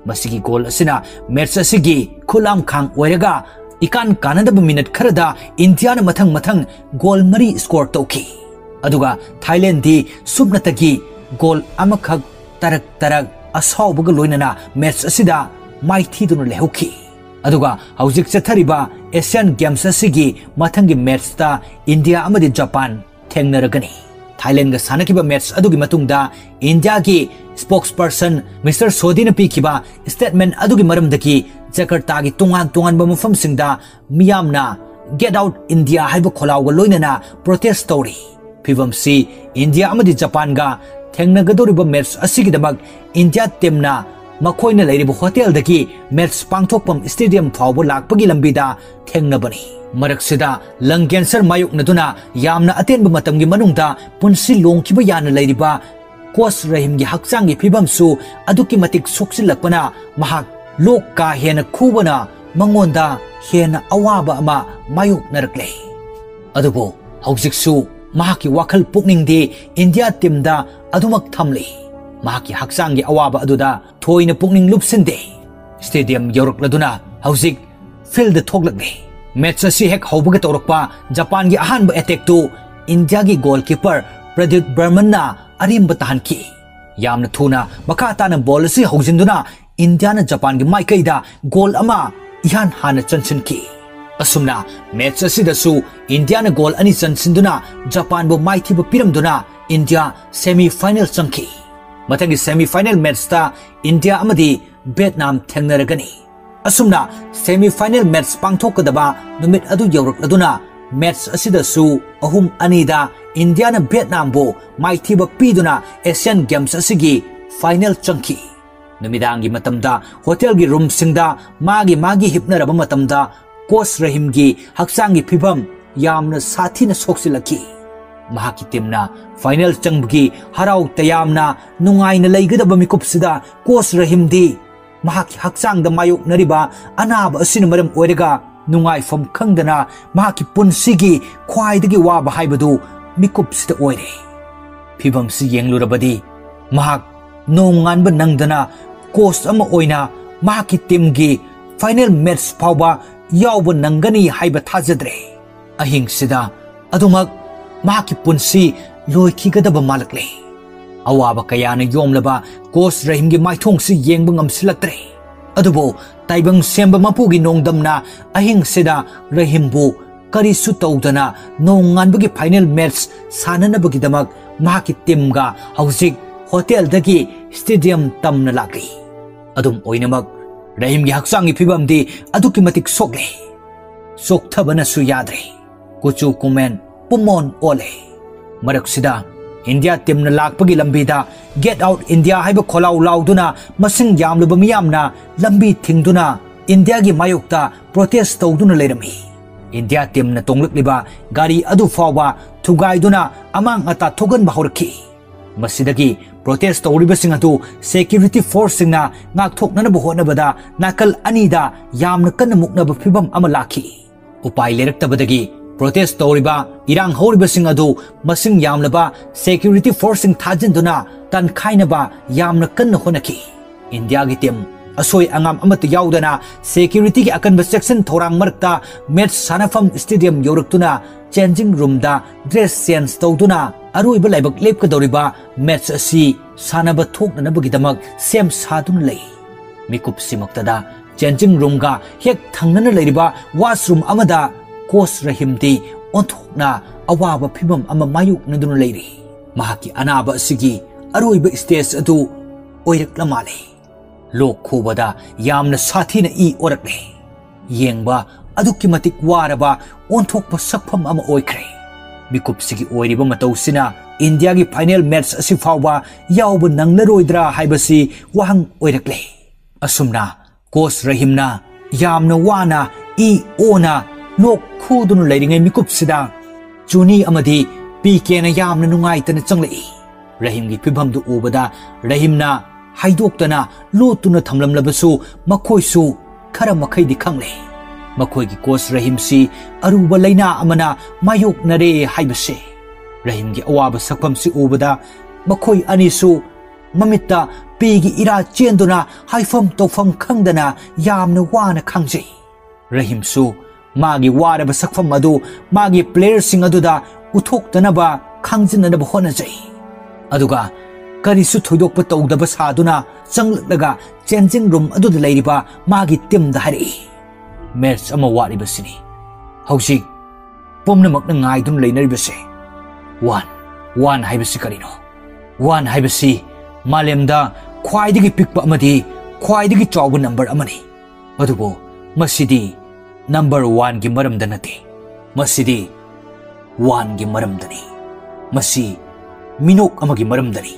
ꯃꯁꯤꯒꯤ ꯒꯣꯜ ꯑꯁꯤꯅ ꯃꯦꯠꯆ ꯑꯁꯤꯒꯤ ꯈꯨꯠꯂꯥꯝꯈꯥꯡ ꯑꯣꯏꯔꯒ ꯏꯀꯥꯟ ꯀꯥꯟꯅꯗꯕ ꯃꯤꯅꯠ ꯈꯔꯗ ꯏꯟꯗꯤꯌꯥꯅ ꯃꯊꯪ ꯃꯊꯪ ꯒꯣꯜ ꯃꯔꯤ ꯁ꯭ꯀꯣꯔ ꯇꯧꯈꯤ꯫ ꯑꯗꯨꯒ ꯊꯥꯏꯂꯦꯟꯗꯗꯤ ꯁꯨꯞꯅꯇꯒꯤ ꯒꯣꯜ ꯑꯃꯈꯛ ꯇꯔꯛ ꯇꯔꯛ ꯑꯁꯥꯎꯕꯒ ꯂꯣꯏꯅꯅ ꯃꯦꯠꯆ ꯑꯁꯤꯗ ꯃꯥꯏꯊꯤꯗꯨꯅ ꯂꯩꯍꯧꯈꯤ꯫ ꯑꯗꯨꯒ ꯍꯧꯖꯤꯛ ꯆꯠꯊꯔꯤꯕ ꯑꯦꯁꯤꯌꯥꯟ ꯒꯦꯝꯁ ꯑꯁꯤꯒꯤ ꯃꯊꯪꯒꯤ ꯃꯦꯠꯆꯇ ꯏꯟꯗꯤꯌꯥ ꯑꯃꯗꯤ ꯖꯄꯥꯟ ꯊꯦꯡꯅꯔꯒꯅꯤ꯫ ꯊꯥꯏꯂꯦꯟꯒ ꯁꯥꯟꯅꯈꯤꯕ ꯃꯦꯠꯆ ꯑꯗꯨꯒꯤ ꯃꯇꯨꯡꯗ ꯏꯟꯗꯤꯌꯥꯒꯤ ꯁ꯭ꯄꯣꯛꯁ ꯄꯔꯁꯟ ꯃꯤꯁꯇꯔ ꯁꯣꯗꯤꯅ ꯄꯤꯈꯤꯕ ꯁ꯭ꯇꯦꯠꯃꯦꯟ ꯑꯗꯨꯒꯤ ꯃꯔꯝꯗꯒꯤ ꯖꯀꯔꯇꯥꯒꯤ ꯇꯣꯉꯥꯟ ꯇꯣꯉꯥꯟꯕ ꯃꯐꯝꯁꯤꯡꯗ ꯃꯤꯌꯥꯝꯅ "Get out India" ꯍꯥꯏꯕ ꯈꯣꯜꯂꯥꯎꯒ ꯂꯣꯏꯅꯅ ꯄ꯭ꯔꯣꯇꯦꯁ ꯇꯧꯔꯤ꯫ ꯐꯤꯕꯝꯁꯤ ꯏꯟꯗꯤꯌꯥ ꯑꯃꯗꯤ ꯖꯄꯥꯟꯒ ꯊꯦꯡꯅꯒꯗꯧꯔꯤꯕ ꯃꯦꯠꯆ ꯑꯁꯤꯒꯤꯗꯃꯛ ꯏꯟꯗꯤꯌꯥ ꯇꯤꯝꯅ ꯃꯈꯣꯏꯅ ꯂꯩꯔꯤꯕ ꯍꯣꯇꯦꯜꯗꯒꯤ ꯃꯦꯠꯆ ꯄꯥꯡꯊꯣꯛꯐꯝ ꯁ꯭ꯇꯦꯗꯤꯌꯝ ꯐꯥꯎꯕ ꯂꯥꯛꯄꯒꯤ ꯂꯝꯕꯤꯗ ꯊꯦꯡꯅꯕꯅꯤ꯫ ꯃꯔꯛꯁꯤꯗ ꯂꯪ ꯀꯦꯟꯁꯔ ꯃꯥꯌꯣꯛꯅꯗꯨꯅ ꯌꯥꯝꯅ ꯑꯇꯦꯟꯕ ꯃꯇꯝꯒꯤ ꯃꯅꯨꯡꯗ ꯄꯨꯟꯁꯤ ꯂꯣꯡꯈꯤꯕ ꯌꯥꯅ ꯂꯩꯔꯤꯕ ꯀꯣꯆ ꯔꯍꯤꯝꯒꯤ ꯍꯛꯆꯥꯡꯒꯤ ꯐꯤꯕꯝꯁꯨ ꯑꯗꯨꯛꯀꯤ ꯃꯇꯤꯛ ꯁꯣꯛꯆꯤꯜꯂꯛꯄꯅ ꯃꯍꯥꯛ ꯂꯣꯛ ꯀꯥ ꯍꯦꯟꯅ ꯈꯨꯕꯅ ꯃꯉꯣꯟꯗ ꯍꯦꯟꯅ ꯑꯋꯥꯕ ꯑꯃ ꯃꯥꯌꯣꯛꯅꯔꯛꯂꯦ꯫ ꯑꯗꯨꯕꯨ ꯍꯧꯖꯤꯛꯁꯨ ꯃꯍꯥꯛꯀꯤ ꯋꯥꯈꯜ ꯄꯨꯛꯅꯤꯡꯗꯤ ꯏꯟꯗꯤꯌꯥ ꯇꯤꯝꯗ ꯑꯗꯨꯃꯛ ꯊꯝꯂꯤ꯫ ꯃꯍꯥꯛꯀꯤ ꯍꯛꯆꯥꯡꯒꯤ ꯑꯋꯥꯕ ꯑꯗꯨꯗ ꯊꯣꯏꯅ ꯄꯨꯛꯅꯤꯡ ꯂꯨꯞꯁꯤꯟꯗꯦ꯫ ꯁ꯭ꯇꯦꯗꯤꯌꯝ ꯌꯧꯔꯛꯂꯗꯨꯅ ꯍꯧꯖꯤꯛ ꯐꯤꯜꯗ ꯊꯣꯛꯂꯛꯂꯦ꯫ ꯃꯦꯠꯆ ꯑꯁꯤ ꯍꯦꯛ ꯍꯧꯕꯒ ꯇꯧꯔꯛꯄ ꯖꯄꯥꯟꯒꯤ ꯑꯍꯥꯟꯕ ꯑꯦꯇꯦꯛꯇꯨ ꯏꯟꯗꯤꯌꯥꯒꯤ ꯒꯣꯜꯀꯤꯄꯔ ꯄ꯭ꯔꯗꯤꯞ ꯕꯔꯃꯟꯅ ꯑꯔꯦꯝꯕ ꯇꯥꯍꯟꯈꯤ꯫ ꯌꯥꯝꯅ ꯊꯨꯅ ꯃꯈꯥ ꯇꯥꯅ ꯕꯣꯜ ꯑꯁꯤ ꯍꯧꯖꯤꯟꯗꯨꯅ ꯏꯟꯗꯤꯌꯥꯅ ꯖꯄꯥꯟꯒꯤ ꯃꯥꯏꯀꯩꯗ ꯒꯣꯜ ꯑꯃ ꯏꯍꯥꯟ ꯍꯥꯟꯅ ꯆꯟꯁꯤꯟꯈꯤ꯫ ꯑꯁꯨꯝꯅ ꯃꯦꯠꯆ ꯑꯁꯤꯗꯁꯨ ꯏꯟꯗꯤꯌꯥꯅ ꯒꯣꯜ ꯑꯅꯤ ꯆꯟꯁꯤꯟꯗꯨꯅ ꯖꯄꯥꯟꯕꯨ ꯃꯥꯏꯊꯤꯕ ꯄꯤꯔꯝꯗꯨꯅ ꯏꯟꯗꯤꯌꯥ ꯁꯦꯃꯤ ꯐꯥꯏꯅꯦꯜ ꯆꯪꯈꯤ꯫ ꯃꯊꯪꯒꯤ ꯁꯦꯃꯤ ꯐꯥꯏꯅꯦꯜ ꯃꯦꯠꯆꯇ ꯏꯟꯗꯤꯌꯥ ꯑꯃꯗꯤ ꯚꯤꯌꯦꯠꯅꯥꯝ ꯊꯦꯡꯅꯔꯒꯅꯤ꯫ ꯑꯁꯨꯝꯅ ꯁꯦꯃꯤ ꯐꯥꯏꯅꯦꯜ ꯃꯦꯠꯆ ꯄꯥꯡꯊꯣꯛꯀꯗꯕ ꯅꯨꯃꯤꯠ ꯑꯗꯨ ꯌꯧꯔꯛꯂꯗꯨꯅ ꯃꯦꯠꯆ ꯑꯁꯤꯗꯁꯨ ꯑꯍꯨꯝ ꯑꯅꯤꯗ ꯏꯟꯗꯤꯌꯥꯅ ꯚꯤꯌꯦꯠꯅꯥꯝꯕꯨ ꯃꯥꯏꯊꯤꯕ ꯄꯤꯗꯨꯅ ꯑꯦꯁꯤꯌꯥꯟ ꯒꯦꯝꯁ ꯑꯁꯤꯒꯤ ꯐꯥꯏꯅꯦꯜ ꯆꯪꯈꯤ꯫ ꯅꯨꯃꯤꯗꯥꯡꯒꯤ ꯃꯇꯝꯗ ꯍꯣꯇꯦꯜꯒꯤ ꯔꯨꯝꯁꯤꯡꯗ ꯃꯥꯒꯤ ꯃꯥꯒꯤ ꯍꯤꯞꯅꯔꯕ ꯃꯇꯝꯗ ꯀꯣꯆ ꯔꯍꯤꯝꯒꯤ ꯍꯛꯆꯥꯡꯒꯤ ꯐꯤꯕꯝ ꯌꯥꯝꯅ ꯁꯥꯊꯤꯅ ꯁꯣꯛꯆꯤꯜꯂꯛꯈꯤ꯫ ꯃꯍꯥꯛꯀꯤ ꯇꯤꯝꯅ ꯐꯥꯏꯅꯦꯜ ꯆꯪꯕꯒꯤ ꯍꯔꯥꯎ ꯇꯌꯥꯝꯅ ꯅꯨꯡꯉꯥꯏꯅ ꯂꯩꯒꯗꯕ ꯃꯤꯀꯨꯞꯁꯤꯗ ꯀꯣꯆ ꯔꯍꯤꯝꯗꯤ ꯃꯍꯥꯛꯀꯤ ꯍꯛꯆꯥꯡꯗ ꯃꯥꯌꯣꯛꯅꯔꯤꯕ ꯑꯅꯥꯕ ꯑꯁꯤꯅ ꯃꯔꯝ ꯑꯣꯏꯔꯒ ꯅꯨꯡꯉꯥꯏꯐꯝ ꯈꯪꯗꯅ ꯃꯍꯥꯛꯀꯤ ꯄꯨꯟꯁꯤꯒꯤ ꯈ꯭ꯋꯥꯏꯗꯒꯤ ꯋꯥꯕ ꯍꯥꯏꯕꯗꯨ ꯃꯤꯀꯨꯞꯁꯤꯗ ꯑꯣꯏꯔꯦ꯫ ꯐꯤꯚꯝꯁꯤ ꯌꯦꯡꯂꯨꯔꯕꯗꯤ ꯃꯍꯥꯛ ꯅꯣꯡꯉꯥꯟꯕ ꯅꯪꯗꯅ ꯀꯣꯆ ꯑꯃ ꯑꯣꯏꯅ ꯃꯍꯥꯛꯀꯤ ꯇꯤꯝꯒꯤ ꯐꯥꯏꯅꯦꯜ ꯃꯦꯠꯆ ꯐꯥꯎꯕ ꯌꯥꯎꯕ ꯅꯪꯒꯅꯤ ꯍꯥꯏꯕ ꯊꯥꯖꯗ꯭ꯔꯦ꯫ ꯑꯍꯤꯡꯁꯤꯗ ꯑꯗꯨꯃꯛ ꯃꯍꯥꯛꯀꯤ ꯄꯨꯟꯁꯤ ꯂꯣꯏꯈꯤꯒꯗꯕ ꯃꯥꯜꯂꯛꯂꯦ꯫ ꯑꯋꯥꯕ ꯀꯌꯥꯅ ꯌꯣꯝꯂꯕ ꯀꯣꯆ ꯔꯍꯤꯝꯒꯤ ꯃꯥꯏꯊꯣꯡꯁꯤ ꯌꯦꯡꯕ ꯉꯝꯁꯤꯜꯂꯛꯇ꯭ꯔꯦ꯫ ꯑꯗꯨꯕꯨ ꯇꯥꯏꯕꯪ ꯁꯦꯝꯕ ꯃꯄꯨꯒꯤ ꯅꯣꯡꯗꯝꯅ ꯑꯍꯤꯡꯁꯤꯗ ꯔꯍꯤꯝꯕꯨ ꯀꯔꯤꯁꯨ ꯇꯧꯗꯅ ꯅꯣꯡꯉꯥꯟꯕꯒꯤ ꯐꯥꯏꯅꯦꯜ ꯃꯦꯠꯆ ꯁꯥꯟꯅꯅꯕꯒꯤꯗꯃꯛ ꯃꯍꯥꯛꯀꯤ ꯇꯤꯝꯒ ꯍꯧꯖꯤꯛ ꯍꯣꯇꯦꯜꯗꯒꯤ ꯁ꯭ꯇꯦꯗꯤꯌꯝ ꯇꯝꯅ ꯂꯥꯛꯂꯤ꯫ ꯑꯗꯨꯝ ꯑꯣꯏꯅꯃꯛ ꯔꯍꯤꯝꯒꯤ ꯍꯛꯆꯥꯡꯒꯤ ꯐꯤꯕꯝꯗꯤ ꯑꯗꯨꯛꯀꯤ ꯃꯇꯤꯛ ꯁꯣꯛꯂꯦ꯫ ꯆꯣꯛꯊꯕꯅꯁꯨ ꯌꯥꯗ꯭ꯔꯦ꯫ ꯀꯨꯆꯨ ꯀꯨꯃꯦꯟ ꯄꯨꯝꯃꯣꯟ ꯑꯣꯜꯂꯦ꯫ ꯃꯔꯛꯁꯤꯗ ꯏꯟꯗꯤꯌꯥ ꯇꯤꯝꯅ ꯂꯥꯛꯄꯒꯤ ꯂꯝꯕꯤꯗ "Get out India" ꯍꯥꯏꯕ ꯈꯣꯜꯂꯥꯎ ꯂꯥꯎꯗꯨꯅ ꯃꯁꯤꯡ ꯌꯥꯝꯂꯕ ꯃꯤꯌꯥꯝꯅ ꯂꯝꯕꯤ ꯊꯤꯡꯗꯨꯅ ꯏꯟꯗꯤꯌꯥꯒꯤ ꯃꯥꯌꯣꯛꯇ ꯄ꯭ꯔꯣꯇꯦꯁ ꯇꯧꯗꯨꯅ ꯂꯩꯔꯝꯃꯤ꯫ ꯏꯟꯗꯤꯌꯥ ꯇꯤꯝꯅ ꯇꯣꯡꯂꯛꯂꯤꯕ ꯒꯥꯔꯤ ꯑꯗꯨ ꯐꯥꯎꯕ ꯊꯨꯒꯥꯏꯗꯨꯅ ꯑꯃꯥꯡ ꯑꯇꯥ ꯊꯣꯛꯍꯟꯕ ꯍꯧꯔꯛꯈꯤ꯫ ꯃꯁꯤꯗꯒꯤ ꯄ꯭ꯔꯣꯇꯦꯁ ꯇꯧꯔꯤꯕꯁꯤꯡ ꯑꯗꯨ ꯁꯦꯀ꯭ꯌꯨꯔꯤꯇꯤ ꯐꯣꯔꯁꯁꯤꯡꯅ ꯉꯥꯛꯊꯣꯛꯅꯅꯕ ꯍꯣꯠꯅꯕꯗ ꯅꯥꯀꯜ ꯑꯅꯤꯗ ꯌꯥꯝꯅ ꯀꯟꯅ ꯃꯨꯛꯅꯕ ꯐꯤꯚꯝ ꯑꯃ ꯂꯥꯛꯈꯤ꯫ ꯎꯄꯥꯏ ꯂꯩꯔꯛꯇꯕꯗꯒꯤ ꯄ꯭ꯔꯣꯇꯦꯁ ꯇꯧꯔꯤꯕ ꯏꯔꯥꯡ ꯍꯧꯔꯤꯕꯁꯤꯡ ꯑꯗꯨ ꯃꯁꯤꯡ ꯌꯥꯝꯂꯕ ꯁꯦꯀ꯭ꯌꯨꯔꯤꯇꯤ ꯐꯣꯔꯁꯁꯤꯡ ꯊꯥꯖꯤꯟꯗꯨꯅ ꯇꯟꯈꯥꯏꯅꯕ ꯌꯥꯝꯅ ꯀꯟꯅ ꯍꯣꯠꯅꯈꯤ꯫ ꯏꯟꯗꯤꯌꯥꯒꯤ ꯇꯤꯝ ꯑꯁꯣꯏ ꯑꯉꯥꯝ ꯑꯃꯠꯇ ꯌꯥꯎꯗꯅ ꯁꯦꯀ꯭ꯌꯨꯔꯤꯇꯤꯒꯤ ꯑꯀꯟꯕ ꯆꯦꯛꯁꯤꯟ ꯊꯧꯔꯥꯡ ꯃꯔꯛꯇ ꯃꯦꯠꯆ ꯁꯥꯟꯅꯐꯝ ꯁ꯭ꯇꯦꯗꯤꯌꯝ ꯌꯧꯔꯛꯇꯨꯅ ꯆꯦꯟꯖꯤꯡ ꯔꯨꯝꯗ ꯗ꯭ꯔꯦꯁ ꯆꯦꯟꯖ ꯇꯧꯗꯨꯅ ꯑꯔꯣꯏꯕ ꯂꯥꯏꯕꯛ ꯂꯦꯞꯀꯗꯧꯔꯤꯕ ꯃꯦꯠꯆ ꯑꯁꯤ ꯁꯥꯟꯅꯕ ꯊꯣꯛꯅꯅꯕꯒꯤꯗꯃꯛ ꯁꯦꯝ ꯁꯥꯗꯨꯅ ꯂꯩ꯫ ꯃꯤꯀꯨꯞꯁꯤꯃꯛꯇꯗ ꯆꯦꯟꯖꯤꯡ ꯔꯨꯝꯒ ꯍꯦꯛ ꯊꯪꯅꯅ ꯂꯩꯔꯤꯕ ꯋꯥꯁꯔꯨꯝ ꯑꯃꯗ ꯀꯣꯆ ꯔꯍꯤꯝꯗꯤ ꯑꯣꯟꯊꯣꯛꯅ ꯑꯋꯥꯕ ꯐꯤꯚꯝ ꯑꯃ ꯃꯥꯌꯣꯛꯅꯗꯨꯅ ꯂꯩꯔꯤ꯫ ꯃꯍꯥꯛꯀꯤ ꯑꯅꯥꯕ ꯑꯁꯤꯒꯤ ꯑꯔꯣꯏꯕ ꯁ꯭ꯇꯦꯖ ꯑꯗꯨ ꯑꯣꯏꯔꯛꯂ ꯃꯥꯜꯂꯦ꯫ ꯂꯣꯛ ꯈꯨꯕꯗ ꯌꯥꯝꯅ ꯁꯥꯊꯤꯅ ꯏ ꯑꯣꯔꯛꯂꯦ꯫ ꯌꯦꯡꯕ ꯑꯗꯨꯛꯀꯤ ꯃꯇꯤꯛ ꯋꯥꯔꯕ ꯑꯣꯟꯊꯣꯛꯄ ꯁꯛꯐꯝ ꯑꯃ ꯑꯣꯏꯈ꯭ꯔꯦ꯫ ꯃꯤꯀꯨꯞꯁꯤꯒꯤ ꯑꯣꯏꯔꯤꯕ ꯃꯇꯧꯁꯤꯅ ꯏꯟꯗꯤꯌꯥꯒꯤ ꯐꯥꯏꯅꯦꯜ ꯃꯦꯠꯆ ꯑꯁꯤ ꯐꯥꯎꯕ ꯌꯥꯎꯕ ꯅꯪꯂꯔꯣꯏꯗ꯭ꯔꯥ ꯍꯥꯏꯕꯁꯤ ꯋꯥꯍꯪ ꯑꯣꯏꯔꯛꯂꯦ꯫ ꯑꯁꯨꯝꯅ ꯀꯣꯆ ꯔꯍꯤꯝꯅ ꯌꯥꯝꯅ ꯋꯥꯅ ꯏ ꯑꯣꯅ ꯂꯣꯛ ꯈꯨꯗꯨꯅ ꯂꯩꯔꯤꯉꯩ ꯃꯤꯀꯨꯞꯁꯤꯗ ꯖꯨꯅꯤ ꯑꯃꯗꯤ ꯄꯤ ꯀꯦꯅ ꯌꯥꯝꯅ ꯅꯨꯡꯉꯥꯏꯇꯅ ꯆꯪꯂꯛꯏ꯫ ꯔꯍꯤꯝꯒꯤ ꯐꯤꯚꯝꯗꯨ ꯎꯕꯗ ꯔꯍꯤꯝꯅ ꯍꯥꯏꯗꯣꯛꯇꯅ ꯂꯣꯠꯇꯨꯅ ꯊꯝꯂꯝꯂꯕꯁꯨ ꯃꯈꯣꯏꯁꯨ ꯈꯔ ꯃꯈꯩꯗꯤ ꯈꯪꯂꯦ꯫ ꯃꯈꯣꯏꯒꯤ ꯀꯣꯆ ꯔꯍꯤꯝꯁꯤ ꯑꯔꯨꯕ ꯂꯥꯏꯅꯥ ꯑꯃꯅ ꯃꯥꯌꯣꯛꯅꯔꯦ ꯍꯥꯏꯕꯁꯦ꯫ ꯔꯍꯤꯝꯒꯤ ꯑꯋꯥꯕ ꯁꯛꯐꯝꯁꯤ ꯎꯕꯗ ꯃꯈꯣꯏ ꯑꯅꯤꯁꯨ ꯃꯃꯤꯠꯇ ꯄꯤꯒꯤ ꯏꯔꯥ ꯆꯦꯟꯗꯨꯅ ꯍꯥꯏꯐꯝ ꯇꯧꯐꯝ ꯈꯪꯗꯅ ꯌꯥꯝꯅ ꯋꯥꯅ ꯈꯥꯡꯖꯩ꯫ ꯔꯍꯤꯝꯁꯨ ꯃꯥꯒꯤ ꯋꯥꯔꯕ ꯁꯛꯐꯝ ꯑꯗꯨ ꯃꯥꯒꯤ ꯄ꯭ꯂꯦꯌꯔꯁꯤꯡ ꯑꯗꯨꯗ ꯎꯠꯊꯣꯛꯇꯅꯕ ꯈꯪꯖꯤꯟꯅꯅꯕ ꯍꯣꯠꯅꯖꯩ꯫ ꯑꯗꯨꯒ ꯀꯔꯤꯁꯨ ꯊꯣꯏꯗꯣꯛꯄ ꯇꯧꯗꯕ ꯁꯥꯗꯨꯅ ꯆꯪꯂꯛꯂꯒ ꯆꯦꯟꯖꯤꯡ ꯔꯨꯝ ꯑꯗꯨꯗ ꯂꯩꯔꯤꯕ ꯃꯥꯒꯤ ꯇꯤꯝꯗ ꯍꯥꯏꯔꯛꯏ, "ꯃꯦꯆ ꯑꯃ ꯋꯥꯠꯂꯤꯕꯁꯤꯅꯤ ꯍꯧꯖꯤꯛ ꯄꯨꯝꯅꯃꯛꯅ ꯉꯥꯏꯗꯨꯅ ꯂꯩꯅꯔꯤꯕꯁꯦ꯫ ꯋꯥꯟ, ꯋꯥꯟ ꯍꯥꯏꯕꯁꯤ ꯀꯔꯤꯅꯣ? ꯋꯥꯟ ꯍꯥꯏꯕꯁꯤ ꯃꯥꯂꯦꯝꯗ ꯈ꯭ꯋꯥꯏꯗꯒꯤ ꯄꯤꯛꯄ ꯑꯃꯗꯤ ꯈ꯭ꯋꯥꯏꯗꯒꯤ ꯆꯥꯎꯕ ꯅꯝꯕꯔ ꯑꯃꯅꯤ꯫ ꯑꯗꯨꯕꯨ ꯃꯁꯤꯗꯤ ꯅꯝꯕꯔ ꯋꯥꯟꯒꯤ ꯃꯔꯝꯗ ꯅꯠꯇꯦ꯫ ꯃꯁꯤꯗꯤ ꯋꯥꯟꯒꯤ ꯃꯔꯝꯗꯅꯤ꯫ ꯃꯁꯤ ꯃꯤꯅꯣꯛ ꯑꯃꯒꯤ ꯃꯔꯝꯗꯅꯤ꯫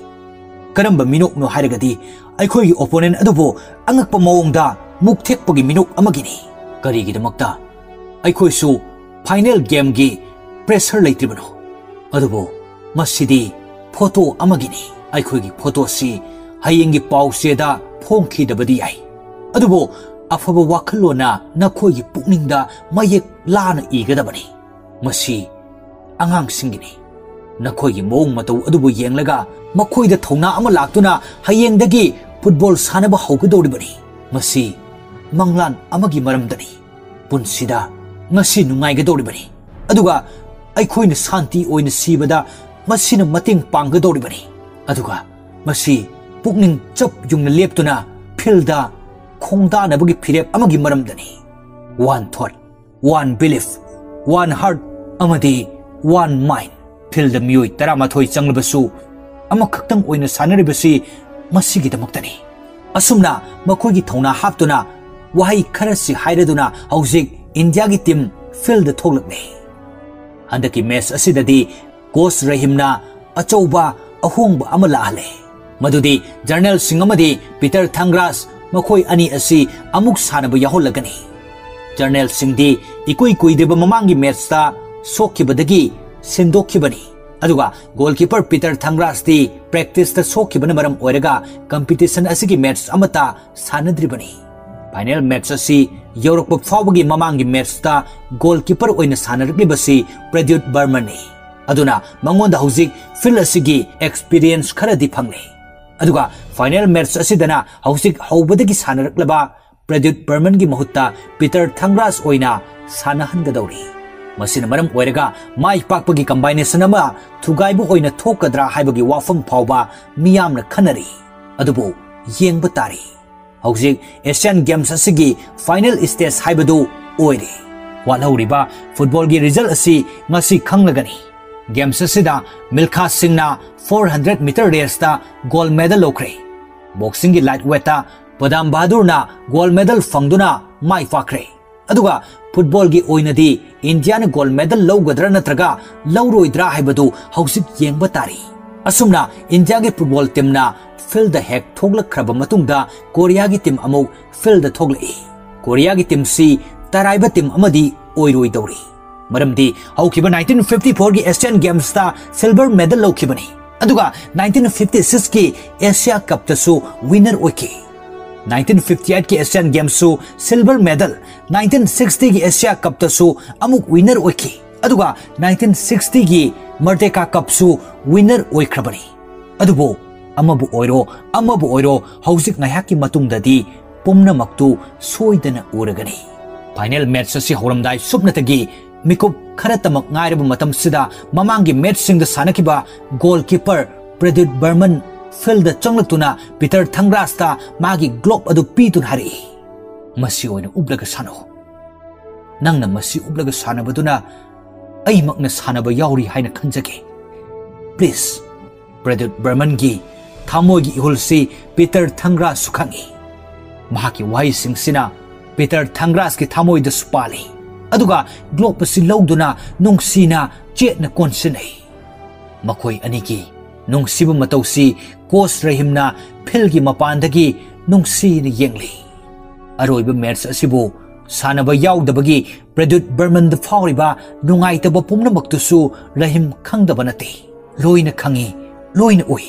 ꯀꯔꯝꯕ ꯃꯤꯅꯣꯛꯅꯣ ꯍꯥꯏꯔꯒꯗꯤ ꯑꯩꯈꯣꯏꯒꯤ ꯑꯣꯄꯣꯅꯦꯟ ꯑꯗꯨꯕꯨ ꯑꯉꯛꯄ ꯃꯑꯣꯡꯗ ꯃꯨꯛ ꯊꯦꯛꯄꯒꯤ ꯃꯤꯅꯣꯛ ꯑꯃꯒꯤꯅꯤ꯫ ꯀꯔꯤꯒꯤꯗꯃꯛꯇ ꯑꯩꯈꯣꯏꯁꯨ ꯐꯥꯏꯅꯦꯜ ꯒꯦꯝꯒꯤ ꯄ꯭ꯔꯦꯁꯔ ꯂꯩꯇ꯭ꯔꯤꯕꯅꯣ? ꯑꯗꯨꯕꯨ ꯃꯁꯤꯗꯤ ꯐꯣꯇꯣ ꯑꯃꯒꯤꯅꯤ꯫ ꯑꯩꯈꯣꯏꯒꯤ ꯐꯣꯇꯣꯁꯤ ꯍꯌꯦꯡꯒꯤ ꯄꯥꯎꯆꯦꯗ ꯐꯣꯡꯈꯤꯗꯕꯗꯤ ꯌꯥꯏ, ꯑꯗꯨꯕꯨ ꯑꯐꯕ ꯋꯥꯈꯜꯂꯣꯟꯅ ꯅꯈꯣꯏꯒꯤ ꯄꯨꯛꯅꯤꯡꯗ ꯃꯌꯦꯛ ꯂꯥꯅ ꯏꯒꯗꯕꯅꯤ꯫ ꯃꯁꯤ ꯑꯉꯥꯡꯁꯤꯡꯒꯤꯅꯤ꯫ ꯅꯈꯣꯏꯒꯤ ꯃꯑꯣꯡ ꯃꯇꯧ ꯑꯗꯨꯕꯨ ꯌꯦꯡꯂꯒ ꯃꯈꯣꯏꯗ ꯊꯧꯅꯥ ꯑꯃ ꯂꯥꯛꯇꯨꯅ ꯍꯌꯦꯡꯗꯒꯤ ꯐꯨꯠꯕꯣꯜ ꯁꯥꯟꯅꯕ ꯍꯧꯒꯗꯧꯔꯤꯕꯅꯤ꯫ ꯃꯁꯤ ꯃꯪꯂꯥꯟ ꯑꯃꯒꯤ ꯃꯔꯝꯗꯅꯤ꯫ ꯄꯨꯟꯁꯤꯗ ꯉꯁꯤ ꯅꯨꯡꯉꯥꯏꯒꯗꯧꯔꯤꯕꯅꯤ, ꯑꯗꯨꯒ ꯑꯩꯈꯣꯏꯅ ꯁꯥꯟꯇꯤ ꯑꯣꯏꯅ ꯁꯤꯕꯗ ꯃꯁꯤꯅ ꯃꯇꯦꯡ ꯄꯥꯡꯒꯗꯧꯔꯤꯕꯅꯤ꯫ ꯑꯗꯨꯒ ꯃꯁꯤ ꯄꯨꯛꯅꯤꯡ ꯆꯞ ꯌꯨꯡꯅ ꯂꯦꯞꯇꯨꯅ ꯐꯤꯜꯗ ꯈꯣꯡꯗꯥꯅꯕꯒꯤ ꯐꯤꯔꯦꯞ ꯑꯃꯒꯤ ꯃꯔꯝꯗꯅꯤ꯫ ꯋꯥꯟ ꯊꯣꯠ, ꯋꯥꯟ ꯕꯤꯂꯤꯐ, ꯋꯥꯟ ꯍꯥꯔꯠ ꯑꯃꯗꯤ ꯋꯥꯟ ꯃꯥꯏꯟ꯫ ꯐꯤꯜꯗ ꯃꯤꯑꯣꯏ ꯇꯔꯥꯃꯥꯊꯣꯏ ꯆꯪꯂꯕꯁꯨ ꯑꯃꯈꯛꯇꯪ ꯑꯣꯏꯅ ꯁꯥꯟꯅꯔꯤꯕꯁꯤ ꯃꯁꯤꯒꯤꯗꯃꯛꯇꯅꯤ꯫ ꯑꯁꯨꯝꯅ ꯃꯈꯣꯏꯒꯤ ꯊꯧꯅꯥ ꯍꯥꯞꯇꯨꯅ ꯋꯥꯍꯩ ꯈꯔꯁꯤ ꯍꯥꯏꯔꯗꯨꯅ ꯍꯧꯖꯤꯛ ꯏꯟꯗꯤꯌꯥꯒꯤ ꯇꯤꯝ ꯐꯤꯜꯗ ꯊꯣꯛꯂꯛꯂꯦ꯫ ꯍꯟꯗꯛꯀꯤ ꯃꯦꯆ ꯑꯁꯤꯗꯗꯤ ꯀꯣꯆ ꯔꯍꯤꯝꯅ ꯑꯆꯧꯕ ꯑꯍꯣꯡꯕ ꯑꯃ ꯂꯥꯛꯍꯜꯂꯦ, ꯃꯗꯨꯗꯤ ꯖꯔꯅꯦꯜꯁꯤꯡ ꯑꯃꯗꯤ ꯄꯤꯇꯔ ꯊꯪꯒ꯭ꯔꯥꯁ ꯃꯈꯣꯏ ꯑꯅꯤ ꯑꯁꯤ ꯑꯃꯨꯛ ꯁꯥꯟꯅꯕ ꯌꯥꯎꯍꯜꯂꯒꯅꯤ꯫ ꯖꯔꯅꯦꯜꯁꯤꯡꯗꯤ ꯏꯀꯨꯏ ꯀꯨꯏꯗ꯭ꯔꯤꯕ ꯃꯃꯥꯡꯒꯤ ꯃꯦꯆꯇ ꯁꯣꯛꯈꯤꯕꯗꯒꯤ ꯁꯤꯟꯗꯣꯛꯈꯤꯕꯅꯤ꯫ ꯑꯗꯨꯒ goalkeeper ꯄꯤꯇꯔ ꯊꯪꯒ꯭ꯔꯥꯁꯇꯤ practiceꯇ ꯁꯣꯛꯈꯤꯕꯅ ꯃꯔꯝ ꯑꯣꯏꯔꯒ competition ꯑꯁꯤꯒꯤ match ꯑꯃꯠꯇ ꯁꯥꯟꯅꯗ꯭ꯔꯤꯕꯅꯤ꯫ Final match ꯑꯁꯤ ꯌꯧꯔꯛꯄ ꯐꯥꯎꯕꯒꯤ ꯃꯃꯥꯡꯒꯤ matchꯇ goalkeeper ꯑꯣꯏꯅ ꯁꯥꯟꯅꯔꯛꯂꯤꯕꯁꯤ ꯄ꯭ꯔꯗ꯭ꯌꯨꯠ ꯕꯔꯃꯟꯅꯤ꯫ ꯑꯗꯨꯅ ꯃꯉꯣꯟꯗ ꯍꯧꯖꯤꯛ field ꯑꯁꯤꯒꯤ experience ꯈꯔꯗꯤ ꯐꯪꯂꯦ꯫ ꯑꯗꯨꯒ final match ꯑꯁꯤꯗꯅ ꯍꯧꯖꯤꯛ ꯍꯧꯕꯗꯒꯤ ꯁꯥꯟꯅꯔꯛꯂꯕ ꯄ꯭ꯔꯗ꯭ꯌꯨꯠ ꯕꯔꯃꯟꯒꯤ ꯃꯍꯨꯠꯇ ꯄꯤꯇꯔ ꯊꯪꯒ꯭ꯔꯥꯁ ꯑꯣꯏꯅ ꯁꯥꯟꯅꯍꯟꯒꯗꯧꯔꯤ꯫ ꯃꯁꯤꯅ ꯃꯔꯝ ꯑꯣꯏꯔꯒ ꯃꯥꯏ ꯄꯥꯛꯄꯒꯤ combination ꯑꯃ ꯊꯨꯒꯥꯏꯕ ꯑꯣꯏꯅ ꯊꯣꯛꯀꯗ꯭ꯔꯥ ꯍꯥꯏꯕꯒꯤ ꯋꯥꯐꯝ ꯐꯥꯎꯕ ꯃꯤꯌꯥꯝꯅ ꯈꯟꯅꯔꯤ꯫ ꯑꯗꯨꯕꯨ ꯌꯦꯡꯕ ꯇꯥꯔꯤ꯫ ꯍꯧꯖꯤꯛ Asian Games ꯑꯁꯤꯒꯤ final stage ꯍꯥꯏꯕꯗꯨ ꯑꯣꯏꯔꯦ꯫ ꯋꯥꯠꯍꯧꯔꯤꯕ footballꯒꯤ result ꯑꯁꯤ ꯉꯁꯤ ꯈꯪꯂꯒꯅꯤ꯫ Games ꯑꯁꯤꯗ ꯃꯤꯜꯈꯥ ꯁꯤꯡꯅ four hundred meter raceꯇ gold medal ꯂꯧꯈ꯭ꯔꯦ꯫ Boxingꯒꯤ light weightꯇ ꯄꯗꯥꯝ ꯕꯍꯥꯗꯨꯔꯅ gold medal ꯐꯪꯗꯨꯅ ꯃꯥꯏ ꯄꯥꯛꯈ꯭ꯔꯦ꯫ ꯑꯗꯨꯒ footballꯒꯤ ꯑꯣꯏꯅꯗꯤ ꯏꯟꯗꯤꯌꯥꯅ gold medal ꯂꯧꯒꯗ꯭ꯔꯥ ꯅꯠꯇ꯭ꯔꯒ ꯂꯧꯔꯣꯏꯗ꯭ꯔꯥ ꯍꯥꯏꯕꯗꯨ ꯍꯧꯖꯤꯛ ꯌꯦꯡꯕ ꯇꯥꯔꯤ꯫ ꯑꯁꯨꯝꯅ ꯏꯟꯗꯤꯌꯥꯒꯤ football teamꯅ fieldꯗ ꯍꯦꯛ ꯊꯣꯛꯂꯛꯈ꯭ꯔꯕ ꯃꯇꯨꯡꯗ ꯀꯣꯔꯤꯌꯥꯒꯤ team ꯑꯃꯨꯛ fieldꯗ ꯊꯣꯛꯂꯛꯏ꯫ ꯀꯣꯔꯤꯌꯥꯒꯤ teamꯁꯤ ꯇꯔꯥꯏꯕ team ꯑꯃꯗꯤ ꯑꯣꯏꯔꯣꯏꯗꯧꯔꯤ꯫ ꯃꯔꯝꯗꯤ ꯍꯧꯈꯤꯕ nineteen fifty fourꯒꯤ Asian Gamesꯇ silver medal ꯂꯧꯈꯤꯕꯅꯤ꯫ ꯑꯗꯨꯒ nineteen fifty sixꯀꯤ Asia Cupꯇꯁꯨ winner ꯑꯣꯏꯈꯤ꯫ nineteen fifty eightꯀꯤ Asian Gamesꯁꯨ silver medal, nineteen sixtyꯒꯤ Asia Cupꯇꯁꯨ ꯑꯃꯨꯛ winner ꯑꯣꯏꯈꯤ꯫ ꯑꯗꯨꯒ nineteen sixtyꯒꯤ Merdeka Cupꯁꯨ winner ꯑꯣꯏꯈ꯭ꯔꯕꯅꯤ꯫ ꯑꯗꯨꯕꯨ ꯑꯃꯕꯨ ꯑꯣꯏꯔꯣ, ꯑꯃꯕꯨ ꯑꯣꯏꯔꯣ, ꯍꯧꯖꯤꯛ ꯉꯥꯏꯍꯥꯛꯀꯤ ꯃꯇꯨꯡꯗꯗꯤ ꯄꯨꯝꯅꯃꯛꯇꯨ ꯁꯣꯏꯗꯅ ꯎꯔꯒꯅꯤ꯫ Final match ꯑꯁꯤ ꯍꯧꯔꯝꯗꯥꯏ ꯁꯨꯞꯅꯇꯒꯤ ꯃꯤꯀꯨꯞ ꯈꯔꯇꯃꯛ ꯉꯥꯏꯔꯕ ꯃꯇꯝꯁꯤꯗ ꯃꯃꯥꯡꯒꯤ matchꯁꯤꯡꯗ ꯁꯥꯟꯅꯈꯤꯕ goalkeeper ꯄ꯭ꯔꯗ꯭ꯌꯨꯠ ꯕꯔꯃꯟ fieldꯗ ꯆꯪꯂꯛꯇꯨꯅ ꯄꯤꯇꯔ ꯊꯪꯒ꯭ꯔꯥꯁꯇ ꯃꯥꯒꯤ glove ꯑꯗꯨ ꯄꯤꯗꯨꯅ ꯍꯥꯏꯔꯛꯏ, "ꯃꯁꯤ ꯑꯣꯏꯅ ꯎꯞꯂꯒ ꯁꯥꯟꯅꯧ꯫ ꯅꯪꯅ ꯃꯁꯤ ꯎꯞꯂꯒ ꯁꯥꯟꯅꯕꯗꯨꯅ ꯑꯩꯃꯛꯅ ꯁꯥꯟꯅꯕ ꯌꯥꯎꯔꯤ ꯍꯥꯏꯅ ꯈꯟꯖꯒꯦ꯫ Please." ꯄ꯭ꯔꯗ꯭ꯌꯨꯠ ꯕꯔꯃꯟꯒꯤ ꯊꯃꯣꯏꯒꯤ ꯏꯍꯨꯜꯁꯤ ꯄꯤꯇꯔ ꯊꯪꯒ꯭ꯔꯥꯁꯁꯨ ꯈꯪꯏ꯫ ꯃꯍꯥꯛꯀꯤ ꯋꯥꯍꯩꯁꯤꯡꯁꯤꯅ ꯄꯤꯇꯔ ꯊꯪꯒ꯭ꯔꯥꯁꯀꯤ ꯊꯃꯣꯏꯗꯁꯨ ꯄꯥꯜꯂꯤ꯫ ꯑꯗꯨꯒ glove ꯑꯁꯤ ꯂꯧꯗꯨꯅ ꯅꯨꯡꯁꯤꯅ ꯆꯦꯠꯅ ꯀꯣꯟꯁꯤꯟꯅꯩ꯫ ꯃꯈꯣꯏ ꯑꯅꯤꯒꯤ ꯅꯨꯡꯁꯤꯕ ꯃꯇꯧꯁꯤ coach ꯔꯍꯤꯝꯅ fieldꯒꯤ ꯃꯄꯥꯟꯗꯒꯤ ꯅꯨꯡꯁꯤꯅ ꯌꯦꯡꯂꯤ꯫ ꯑꯔꯣꯏꯕ match ꯑꯁꯤꯕꯨ ꯁꯥꯟꯅꯕ ꯌꯥꯎꯗꯕꯒꯤ ꯄ꯭ꯔꯗ꯭ꯌꯨꯠ ꯕꯔꯃꯟꯗ ꯐꯥꯎꯔꯤꯕ ꯅꯨꯡꯉꯥꯏꯇꯕ ꯄꯨꯝꯅꯃꯛꯇꯨꯁꯨ ꯔꯍꯤꯝ ꯈꯪꯗꯕ ꯅꯠꯇꯦ꯫ ꯂꯣꯏꯅ ꯈꯪꯏ, ꯂꯣꯏꯅ ꯎꯏ꯫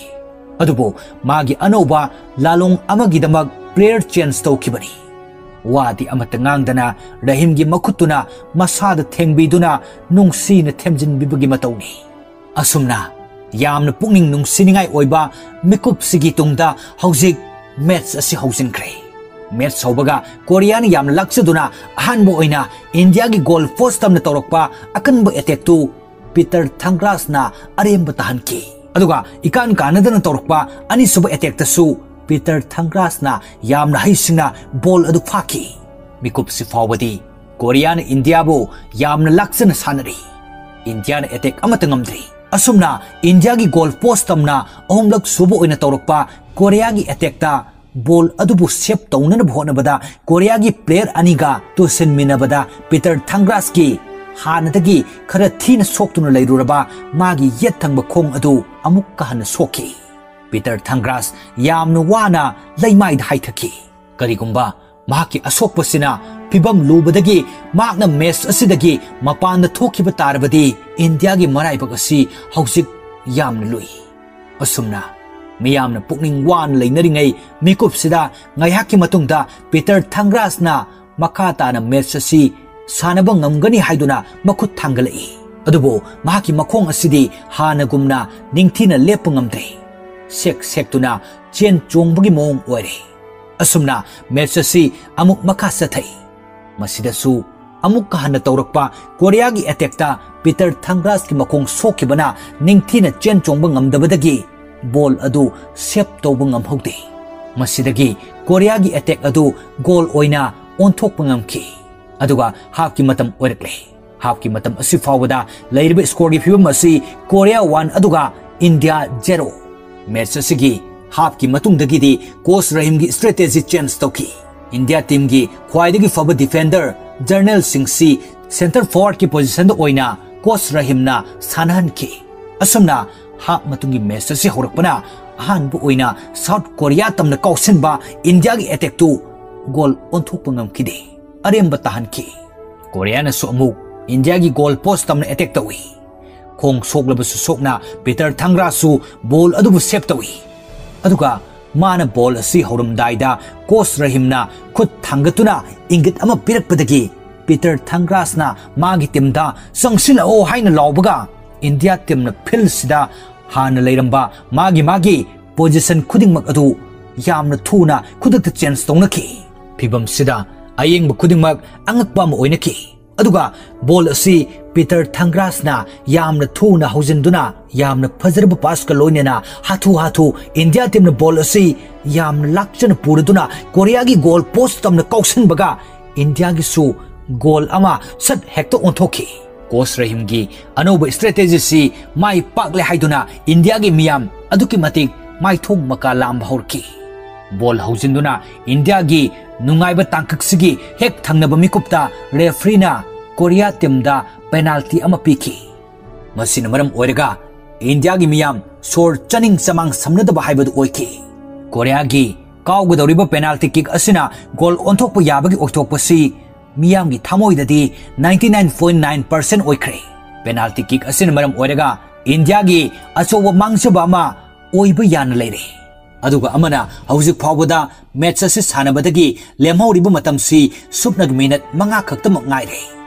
ꯑꯗꯨꯕꯨ ꯃꯥꯒꯤ ꯑꯅꯧꯕ ꯂꯥꯂꯣꯡ ꯑꯃꯒꯤꯗꯃꯛ ꯄ꯭ꯂꯦꯌꯔ ꯆꯦꯟꯖ ꯇꯧꯈꯤꯕꯅꯤ꯫ ꯋꯥꯗꯤ ꯑꯃꯠꯇ ꯉꯥꯡꯗꯅ ꯔꯍꯤꯝꯒꯤ ꯃꯈꯨꯠꯇꯨꯅ ꯃꯁꯥꯗ ꯊꯦꯡꯕꯤꯗꯨꯅ ꯅꯨꯡꯁꯤꯅ ꯊꯦꯝꯖꯤꯟꯕꯤꯕꯒꯤ ꯃꯇꯧꯅꯤ꯫ ꯑꯁꯨꯝꯅ ꯌꯥꯝꯅ ꯄꯨꯛꯅꯤꯡ ꯅꯨꯡꯁꯤꯅꯤꯡꯉꯥꯏ ꯑꯣꯏꯕ ꯃꯤꯀꯨꯞꯁꯤꯒꯤ ꯇꯨꯡꯗ ꯍꯧꯖꯤꯛ ꯃꯦꯠꯆ ꯑꯁꯤ ꯍꯧꯖꯤꯟꯈ꯭ꯔꯦ꯫ ꯃꯦꯠꯆ ꯍꯧꯕꯒ ꯀꯣꯔꯤꯌꯥꯅ ꯌꯥꯝꯅ ꯂꯥꯛꯆꯗꯨꯅ ꯑꯍꯥꯟꯕ ꯑꯣꯏꯅ ꯏꯟꯗꯤꯌꯥꯒꯤ ꯒꯣꯜ ꯄꯣꯁ ꯇꯝꯅ ꯇꯧꯔꯛꯄ ꯑꯀꯟꯕ ꯑꯦꯇꯦꯛꯇꯨ ꯄꯤꯇꯔ ꯊꯪꯒ꯭ꯔꯥꯁꯅ ꯑꯔꯦꯝꯕ ꯇꯥꯍꯟꯈꯤ꯫ ꯑꯗꯨꯒ ꯏꯀꯥꯟ ꯀꯥꯟꯅꯗꯅ ꯇꯧꯔꯛꯄ ꯑꯅꯤꯁꯨꯕ ꯑꯦꯇꯦꯛꯇꯁꯨ ꯄꯤꯇꯔ ꯊꯪꯒ꯭ꯔꯥꯁꯅ ꯌꯥꯝꯅ ꯍꯩꯁꯤꯡꯅ ꯕꯣꯜ ꯑꯗꯨ ꯐꯥꯈꯤ꯫ ꯃꯤꯀꯨꯞꯁꯤ ꯐꯥꯎꯕꯗꯤ ꯀꯣꯔꯤꯌꯥꯅ ꯏꯟꯗꯤꯌꯥꯕꯨ ꯌꯥꯝꯅ ꯂꯥꯛꯆꯅ ꯁꯥꯟꯅꯔꯤ꯫ ꯏꯟꯗꯤꯌꯥꯅ ꯑꯦꯇꯦꯛ ꯑꯃꯠꯇ ꯉꯝꯗ꯭ꯔꯤ꯫ ꯑꯁꯨꯝꯅ ꯏꯟꯗꯤꯌꯥꯒꯤ ꯒꯣꯜ ꯄꯣꯁ ꯇꯝꯅ ꯑꯍꯨꯝꯂꯛ ꯁꯨꯕ ꯑꯣꯏꯅ ꯇꯧꯔꯛꯄ ꯀꯣꯔꯤꯌꯥꯒꯤ ꯑꯦꯇꯦꯛꯇ ꯕꯣꯜ ꯑꯗꯨꯕꯨ ꯁꯦꯞ ꯇꯧꯅꯅꯕ ꯍꯣꯠꯅꯕꯗ ꯀꯣꯔꯤꯌꯥꯒꯤ ꯄ꯭ꯂꯦꯌꯔ ꯑꯅꯤꯒ ꯇꯨꯁꯤꯟꯃꯤꯟꯅꯕꯗ ꯄꯤꯇꯔ ꯊꯪꯒ꯭ꯔꯥꯁꯀꯤ ꯍꯥꯟꯅꯗꯒꯤ ꯈꯔ ꯊꯤꯅ ꯁꯣꯛꯇꯨꯅ ꯂꯩꯔꯨꯔꯕ ꯃꯥꯒꯤ ꯌꯦꯠ ꯊꯪꯕ ꯈꯣꯡ ꯑꯗꯨ ꯑꯃꯨꯛꯀ ꯍꯟꯅ ꯁꯣꯛꯈꯤ꯫ ꯄꯤꯇꯔ ꯊꯪꯒ꯭ꯔꯥꯁ ꯌꯥꯝꯅ ꯋꯥꯅ ꯂꯩꯃꯥꯏꯗ ꯍꯥꯏꯊꯈꯤ꯫ ꯀꯔꯤꯒꯨꯝꯕ ꯃꯍꯥꯛꯀꯤ ꯑꯁꯣꯛꯄꯁꯤꯅ ꯐꯤꯕꯝ ꯂꯨꯕꯗꯒꯤ ꯃꯍꯥꯛꯅ ꯃꯦꯆ ꯑꯁꯤꯗꯒꯤ ꯃꯄꯥꯟꯗ ꯊꯣꯛꯈꯤꯕ ꯇꯥꯔꯕꯗꯤ ꯏꯟꯗꯤꯌꯥꯒꯤ ꯃꯔꯥꯏꯕꯛ ꯑꯁꯤ ꯍꯧꯖꯤꯛ ꯌꯥꯝꯅ ꯂꯨꯏ꯫ ꯑꯁꯨꯝꯅ ꯃꯤꯌꯥꯝꯅ ꯄꯨꯛꯅꯤꯡ ꯋꯥꯅ ꯂꯩꯅꯔꯤꯉꯩ ꯃꯤꯀꯨꯞꯁꯤꯗ ꯉꯥꯏꯍꯥꯛꯀꯤ ꯃꯇꯨꯡꯗ ꯄꯤꯇꯔ ꯊꯪꯒ꯭ꯔꯥꯁꯅ ꯃꯈꯥ ꯇꯥꯅ ꯃꯦꯆ ꯑꯁꯤ ꯁꯥꯟꯅꯕ ꯉꯝꯒꯅꯤ ꯍꯥꯏꯗꯨꯅ ꯃꯈꯨꯠ ꯊꯥꯡꯒꯠꯂꯛꯏ꯫ ꯑꯗꯨꯕꯨ ꯃꯍꯥꯛꯀꯤ ꯃꯈꯣꯡ ꯑꯁꯤꯗꯤ ꯍꯥꯟꯅꯒꯨꯝꯅ ꯅꯤꯡꯊꯤꯅ ꯂꯦꯞꯄ ꯉꯝꯗ꯭ꯔꯦ꯫ ꯁꯦꯛ ꯁꯦꯛꯇꯨꯅ ꯆꯦꯟ ꯆꯣꯡꯕꯒꯤ ꯃꯑꯣꯡ ꯑꯣꯏꯔꯦ꯫ ꯑꯁꯨꯝꯅ ꯃꯦꯆ ꯑꯁꯤ ꯑꯃꯨꯛ ꯃꯈꯥ ꯆꯠꯊꯩ꯫ ꯃꯁꯤꯗꯁꯨ ꯑꯃꯨꯛꯀ ꯍꯟꯅ ꯇꯧꯔꯛꯄ ꯀꯣꯔꯤꯌꯥꯒꯤ ꯑꯦꯇꯦꯛꯇ ꯄꯤꯇꯔ ꯊꯪꯒ꯭ꯔꯥꯁꯀꯤ ꯃꯈꯣꯡ ꯁꯣꯛꯈꯤꯕꯅ ꯅꯤꯡꯊꯤꯅ ꯆꯦꯟ ꯆꯣꯡꯕ ꯉꯝꯗꯕꯗꯒꯤ ꯕꯣꯜ ꯑꯗꯨ ꯁꯦꯞ ꯇꯧꯕ ꯉꯝꯍꯧꯗꯦ꯫ ꯃꯁꯤꯗꯒꯤ ꯀꯣꯔꯤꯌꯥꯒꯤ ꯑꯦꯇꯦꯛ ꯑꯗꯨ ꯒꯣꯜ ꯑꯣꯏꯅ ꯑꯣꯟꯊꯣꯛꯄ ꯉꯝꯈꯤ꯫ ꯑꯗꯨꯒ ꯍꯥꯞꯀꯤ ꯃꯇꯝ ꯑꯣꯏꯔꯛꯂꯦ꯫ ꯍꯥꯞꯀꯤ ꯃꯇꯝ ꯑꯁꯤ ꯐꯥꯎꯕꯗ ꯂꯩꯔꯤꯕ ꯁ꯭ꯀꯣꯔꯒꯤ ꯐꯤꯕꯝ ꯑꯁꯤ ꯀꯣꯔꯤꯌꯥ ꯋꯥꯟ ꯑꯗꯨꯒ ꯏꯟꯗꯤꯌꯥ ꯖꯦꯔꯣ꯫ ꯃꯦꯆ ꯑꯁꯤꯒꯤ ꯍꯥꯞꯀꯤ ꯃꯇꯨꯡꯗꯒꯤꯗꯤ ꯀꯣꯆ ꯔꯍꯤꯝꯒꯤ ꯁ꯭ꯇ꯭ꯔꯦꯇꯦꯖꯤ ꯆꯦꯟꯖ ꯇꯧꯈꯤ꯫ ꯏꯟꯗꯤꯌꯥ ꯇꯤꯝꯒꯤ ꯈ꯭ꯋꯥꯏꯗꯒꯤ ꯐꯕ ꯗꯤꯐꯦꯟꯗꯔ ꯖꯔꯅꯦꯜꯁꯤꯡꯁꯤ ꯁꯦꯟꯇꯔ ꯐꯣꯔꯋꯥꯔꯗꯀꯤ ꯄꯣꯖꯤꯁꯟꯗ ꯑꯣꯏꯅ ꯀꯣꯆ ꯔꯍꯤꯝꯅ ꯁꯥꯟꯅꯍꯟꯈꯤ꯫ ꯑꯁꯨꯝꯅ ꯍꯥꯞ ꯃꯇꯨꯡꯒꯤ ꯃꯦꯆ ꯑꯁꯤ ꯍꯧꯔꯛꯄꯅ ꯑꯍꯥꯟꯕ ꯑꯣꯏꯅ ꯁꯥꯎꯠ ꯀꯣꯔꯤꯌꯥ ꯇꯝꯅ ꯀꯥꯎꯁꯤꯟꯕ ꯏꯟꯗꯤꯌꯥꯒꯤ ꯑꯦꯇꯦꯛꯇꯨ ꯒꯣꯜ ꯑꯣꯟꯊꯣꯛꯄ ꯉꯝꯈꯤꯗꯦ꯫ ꯑꯔꯦꯝꯕ ꯇꯥꯍꯟꯈꯤ꯫ ꯀꯣꯔꯤꯌꯥꯅꯁꯨ ꯑꯃꯨꯛ ꯏꯟꯗꯤꯌꯥꯒꯤ ꯒꯣꯜ ꯄꯣꯁ ꯇꯝꯅ ꯑꯦꯇꯦꯛ ꯇꯧꯏ꯫ ꯈꯣꯡ ꯁꯣꯛꯂꯕꯁꯨ ꯁꯣꯛꯅ ꯄꯤꯇꯔ ꯊꯪꯒ꯭ꯔꯥꯁꯁꯨ ꯕꯣꯜ ꯑꯗꯨꯕꯨ ꯁꯦꯞ ꯇꯧꯏ꯫ ꯑꯗꯨꯒ ꯃꯥꯅ ꯕꯣꯜ ꯑꯁꯤ ꯍꯧꯔꯝꯗꯥꯏꯗ ꯀꯣꯆ ꯔꯍꯤꯝꯅ ꯈꯨꯠ ꯊꯥꯡꯒꯠꯇꯨꯅ ꯏꯪꯒꯤꯠ ꯑꯃ ꯄꯤꯔꯛꯄꯗꯒꯤ ꯄꯤꯇꯔ ꯊꯪꯒ꯭ꯔꯥꯁꯅ ꯃꯥꯒꯤ ꯇꯤꯝꯗ "ꯆꯪꯁꯤꯜꯂꯛꯑꯣ" ꯍꯥꯏꯅ ꯂꯥꯎꯕꯒ ꯏꯟꯗꯤꯌꯥ ꯇꯤꯝꯅ ꯐꯤꯜꯁꯤꯗ ꯍꯥꯟꯅ ꯂꯩꯔꯝꯕ ꯃꯥꯒꯤ ꯃꯥꯒꯤ ꯄꯣꯖꯤꯁꯟ ꯈꯨꯗꯤꯡꯃꯛ ꯑꯗꯨ ꯌꯥꯝꯅ ꯊꯨꯅ ꯈꯨꯗꯛꯇ ꯆꯦꯟꯖ ꯇꯧꯅꯈꯤ꯫ ꯐꯤꯕꯝꯁꯤꯗ ꯑꯌꯦꯡꯕ ꯈꯨꯗꯤꯡꯃꯛ ꯑꯉꯛꯄ ꯑꯃ ꯑꯣꯏꯅꯈꯤ꯫ ꯑꯗꯨꯒ ꯕꯣꯜ ꯑꯁꯤ ꯄꯤꯇꯔ ꯊꯪꯒ꯭ꯔꯥꯁꯅ ꯌꯥꯝꯅ ꯊꯨꯅ ꯍꯧꯖꯤꯟꯗꯨꯅ ꯌꯥꯝꯅ ꯐꯖꯔꯕ ꯄꯥꯁꯀ ꯂꯣꯏꯅꯅ ꯍꯥꯊꯨ ꯍꯥꯊꯨ ꯏꯟꯗꯤꯌꯥ ꯇꯤꯝꯅ ꯕꯣꯜ ꯑꯁꯤ ꯌꯥꯝꯅ ꯂꯥꯛꯆꯅ ꯄꯨꯔꯗꯨꯅ ꯀꯣꯔꯤꯌꯥꯒꯤ ꯒꯣꯜ ꯄꯣꯁ ꯇꯝꯅ ꯀꯥꯎꯁꯟꯕꯒ ꯏꯟꯗꯤꯌꯥꯒꯤꯁꯨ ꯒꯣꯜ ꯑꯃ ꯁꯠ ꯍꯦꯛꯇ ꯑꯣꯟꯊꯣꯛꯈꯤ꯫ ꯀꯣꯆ ꯔꯍꯤꯝꯒꯤ ꯑꯅꯧꯕ ꯁ꯭ꯇ꯭ꯔꯦꯇꯦꯖꯤꯁꯤ ꯃꯥꯏ ꯄꯥꯛꯂꯦ ꯍꯥꯏꯗꯨꯅ ꯏꯟꯗꯤꯌꯥꯒꯤ ꯃꯤꯌꯥꯝ ꯑꯗꯨꯛꯀꯤ ꯃꯇꯤꯛ ꯃꯥꯏꯊꯣꯡ ꯃꯀꯥ ꯂꯥꯝꯕ ꯍꯧꯔꯛꯈꯤ꯫ ꯕꯣꯜ ꯍꯧꯖꯤꯟꯗꯨꯅ ꯏꯟꯗꯤꯌꯥꯒꯤ ꯅꯨꯡꯉꯥꯏꯕ ꯇꯥꯡꯀꯛꯁꯤꯒꯤ ꯍꯦꯛ ꯊꯪꯅꯕ ꯃꯤꯀꯨꯞꯇ ꯔꯦꯐ꯭ꯔꯤꯅ ꯀꯣꯔꯤꯌꯥ ꯇꯤꯝꯗ ꯄꯦꯅꯥꯜꯇꯤ ꯑꯃ ꯄꯤꯈꯤ꯫ ꯃꯁꯤꯅ ꯃꯔꯝ ꯑꯣꯏꯔꯒ ꯏꯟꯗꯤꯌꯥꯒꯤ ꯃꯤꯌꯥꯝ ꯁꯣꯔ ꯆꯥꯅꯤꯡ ꯆꯃꯥꯡ ꯁꯝꯅꯗꯕ ꯍꯥꯏꯕꯗꯨ ꯑꯣꯏꯈꯤ꯫ ꯀꯣꯔꯤꯌꯥꯒꯤ ꯀꯥꯎꯒꯗꯧꯔꯤꯕ ꯄꯦꯅꯥꯜꯇꯤ ꯀꯤꯛ ꯑꯁꯤꯅ ꯒꯣꯜ ꯑꯣꯟꯊꯣꯛꯄ ꯌꯥꯕꯒꯤ ꯑꯣꯏꯊꯣꯛꯄꯁꯤ ꯃꯤꯌꯥꯝꯒꯤ ꯊꯃꯣꯏꯗꯗꯤ ninety nine point nine percent ꯑꯣꯏꯈ꯭ꯔꯦ꯫ ꯄꯦꯅꯥꯜꯇꯤ ꯀꯤꯛ ꯑꯁꯤꯅ ꯃꯔꯝ ꯑꯣꯏꯔꯒ ꯏꯟꯗꯤꯌꯥꯒꯤ ꯑꯆꯧꯕ ꯃꯥꯡꯖꯕ ꯑꯃ ꯑꯣꯏꯕ ꯌꯥꯅ ꯂꯩꯔꯦ꯫ ꯑꯗꯨꯒ ꯑꯃꯅ ꯍꯧꯖꯤꯛ ꯐꯥꯎꯕꯗ ꯃꯦꯆ ꯑꯁꯤ ꯁꯥꯟꯅꯕꯗꯒꯤ ꯂꯦꯝꯍꯧꯔꯤꯕ ꯃꯇꯝꯁꯤ ꯁꯨꯞꯅꯒꯤ ꯃꯤꯅꯠ ꯃꯉꯥ ꯈꯛꯇꯃꯛ ꯉꯥꯏꯔꯦ꯫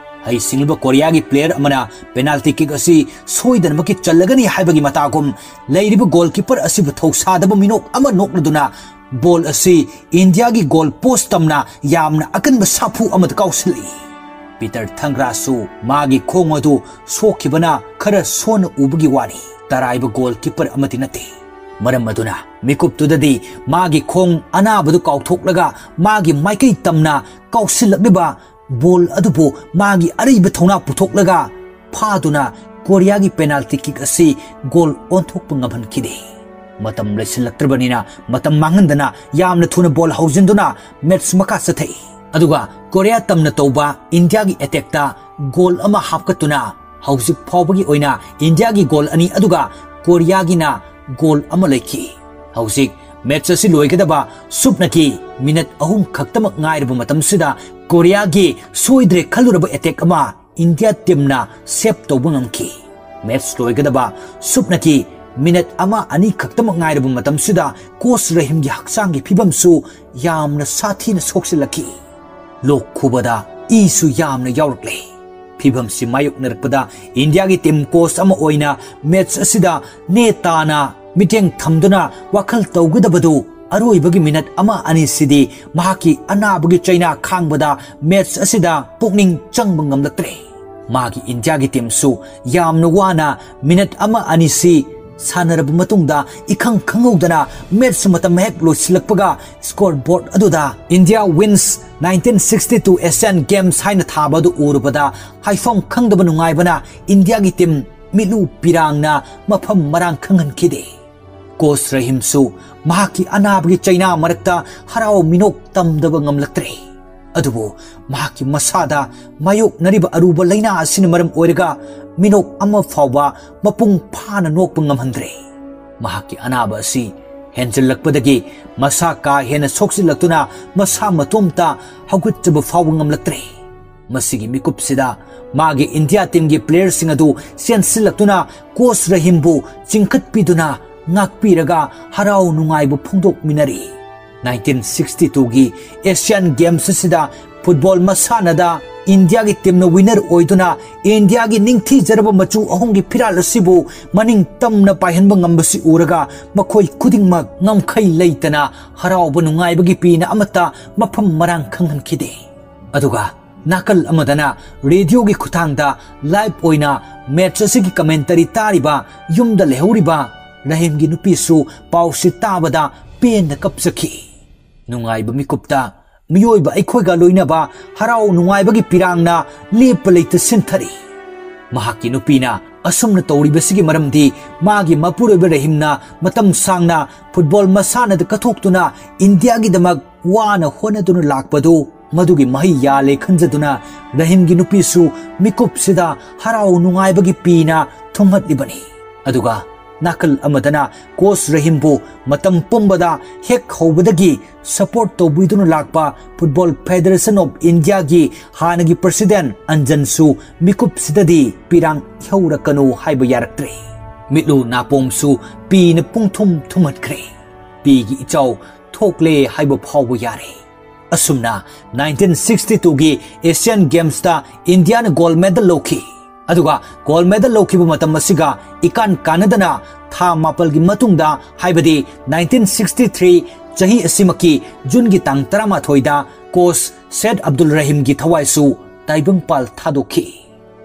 ꯍꯩꯁꯤꯡꯂꯕ ꯀꯣꯔꯤꯌꯥꯒꯤ ꯄ꯭ꯂꯦꯌꯔ ꯑꯃꯅ ꯄꯦꯅꯥꯜꯇꯤ ꯀꯤꯛ ꯑꯁꯤ ꯁꯣꯏꯗꯅꯃꯛꯀꯤ ꯆꯜꯂꯒꯅꯤ ꯍꯥꯏꯕꯒꯤ ꯃꯇꯥꯒꯨꯝ ꯂꯩꯔꯤꯕ ꯒꯣꯜꯀꯤꯄꯔ ꯑꯁꯤꯕꯨ ꯊꯧꯁꯥꯗꯕ ꯃꯤꯅꯣꯛ ꯑꯃ ꯅꯣꯛꯂꯗꯨꯅ ꯕꯣꯜ ꯑꯁꯤ ꯏꯟꯗꯤꯌꯥꯒꯤ ꯒꯣꯜ ꯄꯣꯁ ꯇꯝꯅ ꯌꯥꯝꯅ ꯑꯀꯟꯕ ꯁꯥꯐꯨ ꯑꯃꯗ ꯀꯥꯎꯁꯤꯜꯂꯛꯏ꯫ ꯄꯤꯇꯔ ꯊꯪꯒ꯭ꯔꯥꯁꯁꯨ ꯃꯥꯒꯤ ꯈꯣꯡ ꯑꯗꯨ ꯁꯣꯛꯈꯤꯕꯅ ꯈꯔ ꯁꯣꯟꯅ ꯎꯕꯒꯤ ꯋꯥꯅꯤ, ꯇꯔꯥꯏꯕ ꯒꯣꯜꯀꯤꯄꯔ ꯑꯃꯗꯤ ꯅꯠꯇꯦ꯫ ꯃꯔꯝ ꯑꯗꯨꯅ ꯃꯤꯀꯨꯞꯇꯨꯗꯗꯤ ꯃꯥꯒꯤ ꯈꯣꯡ ꯑꯅꯥꯕꯗꯨ ꯀꯥꯎꯊꯣꯛꯂꯒ ꯃꯥꯒꯤ ꯃꯥꯏꯀꯩ ꯇꯝꯅ ꯀꯥꯎꯁꯤꯜꯂꯛꯂꯤꯕ ꯕꯣꯜ ꯑꯗꯨꯕꯨ ꯃꯥꯒꯤ ꯑꯔꯩꯕ ꯊꯧꯅꯥ ꯄꯨꯊꯣꯛꯂꯒ ꯐꯥꯗꯨꯅ ꯀꯣꯔꯤꯌꯥꯒꯤ ꯄꯦꯅꯥꯜꯇꯤ ꯀꯤꯛ ꯑꯁꯤ ꯒꯣꯜ ꯑꯣꯟꯊꯣꯛꯄ ꯉꯝꯍꯟꯈꯤꯗꯦ꯫ ꯃꯇꯝ ꯂꯩꯁꯤꯜꯂꯛꯇ꯭ꯔꯕꯅꯤꯅ ꯃꯇꯝ ꯃꯥꯡꯍꯟꯗꯅ ꯌꯥꯝꯅ ꯊꯨꯅ ꯕꯣꯜ ꯍꯧꯖꯤꯟꯗꯨꯅ ꯃꯦꯠꯆ ꯃꯈꯥ ꯆꯠꯊꯩ꯫ ꯑꯗꯨꯒ ꯀꯣꯔꯤꯌꯥ ꯇꯝꯅ ꯇꯧꯕ ꯏꯟꯗꯤꯌꯥꯒꯤ ꯑꯦꯇꯦꯛꯇ ꯒꯣꯜ ꯑꯃ ꯍꯥꯞꯀꯠꯇꯨꯅ ꯍꯧꯖꯤꯛ ꯐꯥꯎꯕꯒꯤ ꯑꯣꯏꯅ ꯏꯟꯗꯤꯌꯥꯒꯤ ꯒꯣꯜ ꯑꯅꯤ ꯑꯗꯨꯒ ꯀꯣꯔꯤꯌꯥꯒꯤꯅ ꯒꯣꯜ ꯑꯃ ꯂꯩꯈꯤ꯫ ꯍꯧꯖꯤꯛ ꯃꯦꯠꯆ ꯑꯁꯤ ꯂꯣꯏꯒꯗꯕ ꯁꯨꯞꯅꯒꯤ ꯃꯤꯅꯠ ꯑꯍꯨꯝ ꯈꯛꯇꯃꯛ ꯉꯥꯏꯔꯕ ꯃꯇꯝꯁꯤꯗ ꯀꯣꯔꯤꯌꯥꯒꯤ ꯁꯣꯏꯗ꯭ꯔꯦ ꯈꯜꯂꯨꯔꯕ ꯑꯦꯇꯦꯛ ꯑꯃ ꯏꯟꯗꯤꯌꯥ ꯇꯤꯝꯅ ꯁꯦꯞ ꯇꯧꯕ ꯉꯝꯈꯤ꯫ ꯃꯦꯠꯆ ꯂꯣꯏꯒꯗꯕ ꯁꯨꯞꯅꯒꯤ ꯃꯤꯅꯠ ꯑꯃ ꯑꯅꯤ ꯈꯛꯇꯃꯛ ꯉꯥꯏꯔꯕ ꯃꯇꯝꯁꯤꯗ ꯀꯣꯆ ꯔꯍꯤꯝꯒꯤ ꯍꯛꯆꯥꯡꯒꯤ ꯐꯤꯕꯝꯁꯨ ꯌꯥꯝꯅ ꯁꯥꯊꯤꯅ ꯁꯣꯛꯆꯤꯜꯂꯛꯈꯤ꯫ ꯂꯣꯛ ꯈꯨꯕꯗ ꯏꯁꯨ ꯌꯥꯝꯅ ꯌꯥꯎꯔꯛꯂꯦ꯫ ꯐꯤꯕꯝꯁꯤ ꯃꯥꯌꯣꯛꯅꯔꯛꯄꯗ ꯏꯟꯗꯤꯌꯥꯒꯤ ꯇꯤꯝ ꯀꯣꯆ ꯑꯃ ꯑꯣꯏꯅ ꯃꯦꯠꯆ ꯑꯁꯤꯗ ꯅꯦ ꯇꯥꯅ ꯃꯤꯠꯌꯦꯡ ꯊꯝꯗꯨꯅ ꯋꯥꯈꯜ ꯇꯧꯒꯗꯕꯗꯨ ꯑꯔꯣꯏꯕꯒꯤ ꯃꯤꯅꯠ ꯑꯃ ꯑꯅꯤꯁꯤꯗꯤ ꯃꯍꯥꯛꯀꯤ ꯑꯅꯥꯕꯒꯤ ꯆꯩꯅꯥ ꯈꯥꯡꯕꯗ ꯃꯦꯠꯆ ꯑꯁꯤꯗ ꯄꯨꯛꯅꯤꯡ ꯆꯪꯕ ꯉꯝꯂꯛꯇ꯭ꯔꯦ꯫ ꯃꯥꯒꯤ ꯏꯟꯗꯤꯌꯥꯒꯤ ꯇꯤꯝꯁꯨ ꯌꯥꯝꯅ ꯋꯥꯅ ꯃꯤꯅꯠ ꯑꯃ ꯑꯅꯤꯁꯤ ꯁꯥꯟꯅꯔꯕ ꯃꯇꯨꯡꯗ ꯏꯈꯪ ꯈꯪꯍꯧꯗꯅ ꯃꯦꯠꯆ ꯃꯇꯝ ꯍꯦꯛ ꯂꯣꯏꯁꯤꯜꯂꯛꯄꯒ ꯁ꯭ꯀꯣꯔ ꯕꯣꯔꯗ ꯑꯗꯨꯗ "India wins nineteen sixty-two Asian Games" ꯍꯥꯏꯅ ꯊꯥꯕ ꯑꯗꯨ ꯎꯔꯨꯕꯗ ꯍꯥꯏꯐꯝ ꯈꯪꯗꯕ ꯅꯨꯡꯉꯥꯏꯕꯅ ꯏꯟꯗꯤꯌꯥꯒꯤ ꯇꯤꯝ ꯃꯤꯠꯂꯨ ꯄꯤꯔꯥꯡꯅ ꯃꯐꯝ ꯃꯔꯥꯡ ꯈꯪꯍꯟꯈꯤꯗꯦ꯫ ꯀꯣꯆ ꯔꯍꯤꯝꯁꯨ ꯃꯍꯥꯛꯀꯤ ꯑꯅꯥꯕꯒꯤ ꯆꯩꯅꯥ ꯃꯔꯛꯇ ꯍꯔꯥꯎ ꯃꯤꯅꯣꯛ ꯇꯝꯗꯕ ꯉꯝꯂꯛꯇ꯭ꯔꯦ꯫ ꯑꯗꯨꯕꯨ ꯃꯍꯥꯛꯀꯤ ꯃꯁꯥꯗ ꯃꯥꯌꯣꯛꯅꯔꯤꯕ ꯑꯔꯨꯕ ꯂꯩꯅꯥ ꯑꯁꯤꯅ ꯃꯔꯝ ꯑꯣꯏꯔꯒ ꯃꯤꯅꯣꯛ ꯑꯃ ꯐꯥꯎꯕ ꯃꯄꯨꯡ ꯐꯥꯅ ꯅꯣꯛꯄ ꯉꯝꯍꯟꯗ꯭ꯔꯦ꯫ ꯃꯍꯥꯛꯀꯤ ꯑꯅꯥꯕ ꯑꯁꯤ ꯍꯦꯟꯖꯜꯂꯛꯄꯗꯒꯤ ꯃꯁꯥ ꯀꯥ ꯍꯦꯟꯅ ꯁꯣꯛꯆꯤꯜꯂꯛꯇꯨꯅ ꯃꯁꯥ ꯃꯇꯣꯝꯇ ꯍꯧꯒꯠꯆꯕ ꯐꯥꯎꯕ ꯉꯝꯂꯛꯇ꯭ꯔꯦ꯫ ꯃꯁꯤꯒꯤ ꯃꯤꯀꯨꯞꯁꯤꯗ ꯃꯥꯒꯤ ꯏꯟꯗꯤꯌꯥ ꯇꯤꯝꯒꯤ ꯄ꯭ꯂꯦꯌꯔꯁꯤꯡ ꯑꯗꯨ ꯆꯦꯟꯁꯤꯜꯂꯛꯇꯨꯅ ꯀꯣꯆ ꯔꯍꯤꯝꯕꯨ ꯆꯤꯡꯈꯠꯄꯤꯗꯨꯅ ꯉꯥꯛꯄꯤꯔꯒ ꯍꯔꯥꯎ ꯅꯨꯡꯉꯥꯏꯕ ꯐꯣꯡꯗꯣꯛꯃꯤꯟꯅꯔꯤ꯫ ꯅꯥꯏꯟꯇꯤꯟ ꯁꯤꯛꯁꯇꯤ ꯇꯨꯒꯤ ꯑꯦꯁꯤꯌꯥꯟ ꯒꯦꯝꯁ ꯑꯁꯤꯗ ꯐꯨꯠꯕꯣꯜ ꯃꯁꯥꯟꯅꯗ ꯏꯟꯗꯤꯌꯥꯒꯤ ꯇꯤꯝꯅ ꯋꯤꯅꯔ ꯑꯣꯏꯗꯨꯅ ꯏꯟꯗꯤꯌꯥꯒꯤ ꯅꯤꯡꯊꯤꯖꯔꯕ ꯃꯆꯨ ꯑꯍꯨꯝꯒꯤ ꯐꯤꯔꯥꯜ ꯑꯁꯤꯕꯨ ꯃꯅꯤꯡ ꯇꯝꯅ ꯄꯥꯏꯍꯟꯕ ꯉꯝꯕꯁꯤ ꯎꯔꯒ ꯃꯈꯣꯏ ꯈꯨꯗꯤꯡꯃꯛ ꯉꯝꯈꯩ ꯂꯩꯇꯅ ꯍꯔꯥꯎꯕ ꯅꯨꯡꯉꯥꯏꯕꯒꯤ ꯄꯤꯅ ꯑꯃꯠꯇ ꯃꯐꯝ ꯃꯔꯥꯡ ꯈꯪꯍꯟꯈꯤꯗꯦ꯫ ꯑꯗꯨꯒ ꯅꯥꯀꯜ ꯑꯃꯗꯅ ꯔꯦꯗꯤꯑꯣꯒꯤ ꯈꯨꯠꯊꯥꯡꯗ ꯂꯥꯏꯚ ꯑꯣꯏꯅ ꯃꯦꯠꯆ ꯑꯁꯤꯒꯤ ꯀꯃꯦꯟꯇꯔꯤ ꯇꯥꯔꯤꯕ ꯌꯨꯝꯗ ꯂꯩꯍꯧꯔꯤꯕ ꯔꯍꯤꯝꯒꯤ ꯅꯨꯄꯤꯁꯨ ꯄꯥꯎꯁꯤ ꯇꯥꯕꯗ ꯄꯦꯟꯅ ꯀꯞꯆꯈꯤ꯫ ꯅꯨꯡꯉꯥꯏꯕ ꯃꯤꯀꯨꯞꯇ ꯃꯤꯑꯣꯏꯕ ꯑꯩꯈꯣꯏꯒ ꯂꯣꯏꯅꯕ ꯍꯔꯥꯎ ꯅꯨꯡꯉꯥꯏꯕꯒꯤ ꯄꯤꯔꯥꯡꯅ ꯂꯦꯞꯄ ꯂꯩꯇ ꯁꯤꯟꯊꯔꯤ꯫ ꯃꯍꯥꯛꯀꯤ ꯅꯨꯄꯤꯅ ꯑꯁꯨꯝꯅ ꯇꯧꯔꯤꯕꯁꯤꯒꯤ ꯃꯔꯝꯗꯤ ꯃꯥꯒꯤ ꯃꯄꯨꯔꯣꯏꯕ ꯔꯍꯤꯝꯅ ꯃꯇꯝ ꯁꯥꯡꯅ ꯐꯨꯠꯕꯣꯜ ꯃꯁꯥꯟꯅꯗ ꯀꯠꯊꯣꯛꯇꯨꯅ ꯏꯟꯗꯤꯌꯥꯒꯤꯗꯃꯛ ꯋꯥꯅ ꯍꯣꯠꯅꯗꯨꯅ ꯂꯥꯛꯄꯗꯨ ꯃꯗꯨꯒꯤ ꯃꯍꯩ ꯌꯥꯜꯂꯦ ꯈꯟꯖꯗꯨꯅ ꯔꯍꯤꯝꯒꯤ ꯅꯨꯄꯤꯁꯨ ꯃꯤꯀꯨꯞꯁꯤꯗ ꯍꯔꯥꯎ ꯅꯨꯡꯉꯥꯏꯕꯒꯤ ꯄꯤꯅ ꯊꯨꯝꯍꯠꯂꯤꯕꯅꯤ꯫ ꯑꯗꯨꯒ ꯅꯥꯀꯜ ꯑꯃꯗꯅ ꯀꯣꯆ ꯔꯍꯤꯝꯕꯨ ꯃꯇꯝ ꯄꯨꯝꯕꯗ ꯍꯦꯛ ꯍꯧꯕꯗꯒꯤ ꯁꯄꯣꯔꯠ ꯇꯧꯕꯤꯗꯨꯅ ꯂꯥꯛꯄ Football Federation of Indiaꯒꯤ ꯍꯥꯟꯅꯒꯤ ꯄ꯭ꯔꯁꯤꯗꯦꯟ ꯑꯟꯖꯟꯁꯨ ꯃꯤꯀꯨꯞꯁꯤꯗꯗꯤ ꯄꯤꯔꯥꯡ ꯏꯍꯧꯔꯀꯅꯨ ꯍꯥꯏꯕ ꯌꯥꯔꯛꯇ꯭ꯔꯦ꯫ ꯃꯤꯠꯂꯨ ꯅꯥꯄꯣꯝꯁꯨ ꯄꯤꯅ ꯄꯨꯡꯊꯨꯝ ꯊꯨꯝꯍꯠꯈ꯭ꯔꯦ꯫ ꯄꯤꯒꯤ ꯏꯆꯥꯎ ꯊꯣꯛꯂꯦ ꯍꯥꯏꯕ ꯐꯥꯎꯕ ꯌꯥꯔꯦ꯫ ꯑꯁꯨꯝꯅ nineteen sixty twoꯒꯤ Asian Gamesꯇ ꯏꯟꯗꯤꯌꯥꯅ ꯒꯣꯜ ꯃꯦꯗꯜ ꯂꯧꯈꯤ꯫ ꯑꯗꯨꯒ ꯒꯣꯜ ꯃꯦꯗꯜ ꯂꯧꯈꯤꯕ ꯃꯇꯝ ꯑꯁꯤꯒ ꯏꯀꯥꯟ ꯀꯥꯟꯅꯗꯅ ꯊꯥ ꯃꯥꯄꯜꯒꯤ ꯃꯇꯨꯡꯗ, ꯍꯥꯏꯕꯗꯤ nineteen sixty three ꯆꯍꯤ ꯑꯁꯤꯃꯛꯀꯤ ꯖꯨꯟꯒꯤ ꯇꯥꯡ ꯇꯔꯥꯃꯥꯊꯣꯏꯗ ꯀꯣꯆ ꯁꯦꯠ ꯑꯕꯗꯨꯜ ꯔꯍꯤꯝꯒꯤ ꯊꯋꯥꯏꯁꯨ ꯇꯥꯏꯕꯪꯄꯥꯜ ꯊꯥꯗꯣꯛꯈꯤ꯫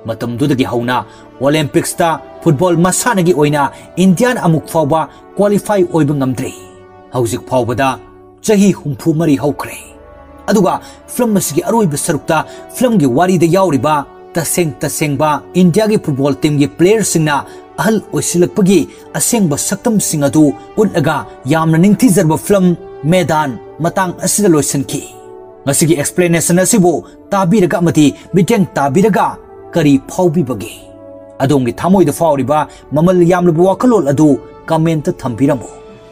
ꯃꯇꯝꯗꯨꯗꯒꯤ ꯍꯧꯅ Olympicsꯇ football ꯃꯁꯥꯟꯅꯒꯤ ꯑꯣꯏꯅ ꯏꯟꯗꯤꯌꯥꯅ ꯑꯃꯨꯛ ꯐꯥꯎꯕ qualify ꯑꯣꯏꯕ ꯉꯝꯗ꯭ꯔꯤ꯫ ꯍꯧꯖꯤꯛ ꯐꯥꯎꯕꯗ ꯆꯍꯤ ꯍꯨꯝꯐꯨ ꯃꯔꯤ ꯍꯧꯈ꯭ꯔꯦ꯫ ꯑꯗꯨꯒ film ꯑꯁꯤꯒꯤ ꯑꯔꯣꯏꯕ ꯁꯔꯨꯛꯇ filmꯒꯤ ꯋꯥꯔꯤꯗ ꯌꯥꯎꯔꯤꯕ ꯇꯁꯦꯡ ꯇꯁꯦꯡꯕ ꯏꯟꯗꯤꯌꯥꯒꯤ football teamꯒꯤ playerꯁꯤꯡꯅ ꯑꯍꯜ ꯑꯣꯏꯁꯤꯜꯂꯛꯄꯒꯤ ꯑꯁꯦꯡꯕ ꯁꯛꯇꯝꯁꯤꯡ ꯑꯗꯨ ꯎꯠꯂꯒ ꯌꯥꯝꯅ ꯅꯤꯡꯊꯤꯖꯔꯕ film ꯃꯦꯗꯥꯟ ꯃꯇꯥꯡ ꯑꯁꯤꯗ ꯂꯣꯏꯁꯤꯟꯈꯤ꯫ ꯉꯁꯤꯒꯤ explanation ꯑꯁꯤꯕꯨ ꯇꯥꯕꯤꯔꯒ ꯑꯃꯗꯤ ꯃꯤꯠꯌꯦꯡ ꯇꯥꯕꯤꯔꯒ ꯀꯔꯤ ꯐꯥꯎꯕꯤꯕꯒꯦ? ꯑꯗꯣꯝꯒꯤ ꯊꯃꯣꯏꯗ ꯐꯥꯎꯔꯤꯕ ꯃꯃꯜ ꯌꯥꯝꯂꯕ ꯋꯥꯈꯜꯂꯣꯟ ꯑꯗꯨ commentꯇ ꯊꯝꯕꯤꯔꯝꯃꯨ꯫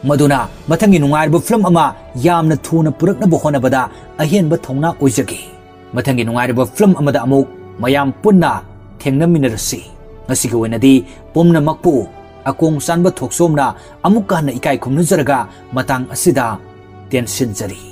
ꯃꯗꯨꯅ ꯃꯊꯪꯒꯤ ꯅꯨꯡꯉꯥꯏꯔꯕ film ꯑꯃ ꯌꯥꯝꯅ ꯊꯨꯅ ꯄꯨꯔꯛꯅꯕ ꯍꯣꯠꯅꯕꯗ ꯑꯍꯦꯟꯕ ꯊꯧꯅꯥ ꯑꯣꯏꯖꯒꯦ꯫ ꯃꯊꯪꯒꯤ ꯅꯨꯡꯉꯥꯏꯔꯕ film ꯑꯃꯗ ꯑꯃꯨꯛ ꯃꯌꯥꯝ ꯄꯨꯟꯅ ꯊꯦꯡꯅꯃꯤꯟꯅꯔꯁꯤ꯫ ꯉꯁꯤꯒꯤ ꯑꯣꯏꯅꯗꯤ ꯄꯨꯝꯅꯃꯛꯄꯨ ꯑꯀꯣꯡ ꯆꯥꯟꯕ ꯊꯣꯛꯆꯣꯝꯅ ꯑꯃꯨꯛꯀ ꯍꯟꯅ ꯏꯀꯥꯏ ꯈꯨꯝꯅꯖꯔꯒ ꯃꯇꯥꯡ ꯑꯁꯤꯗ ꯇꯦꯟꯁꯤꯟꯖꯔꯤ꯫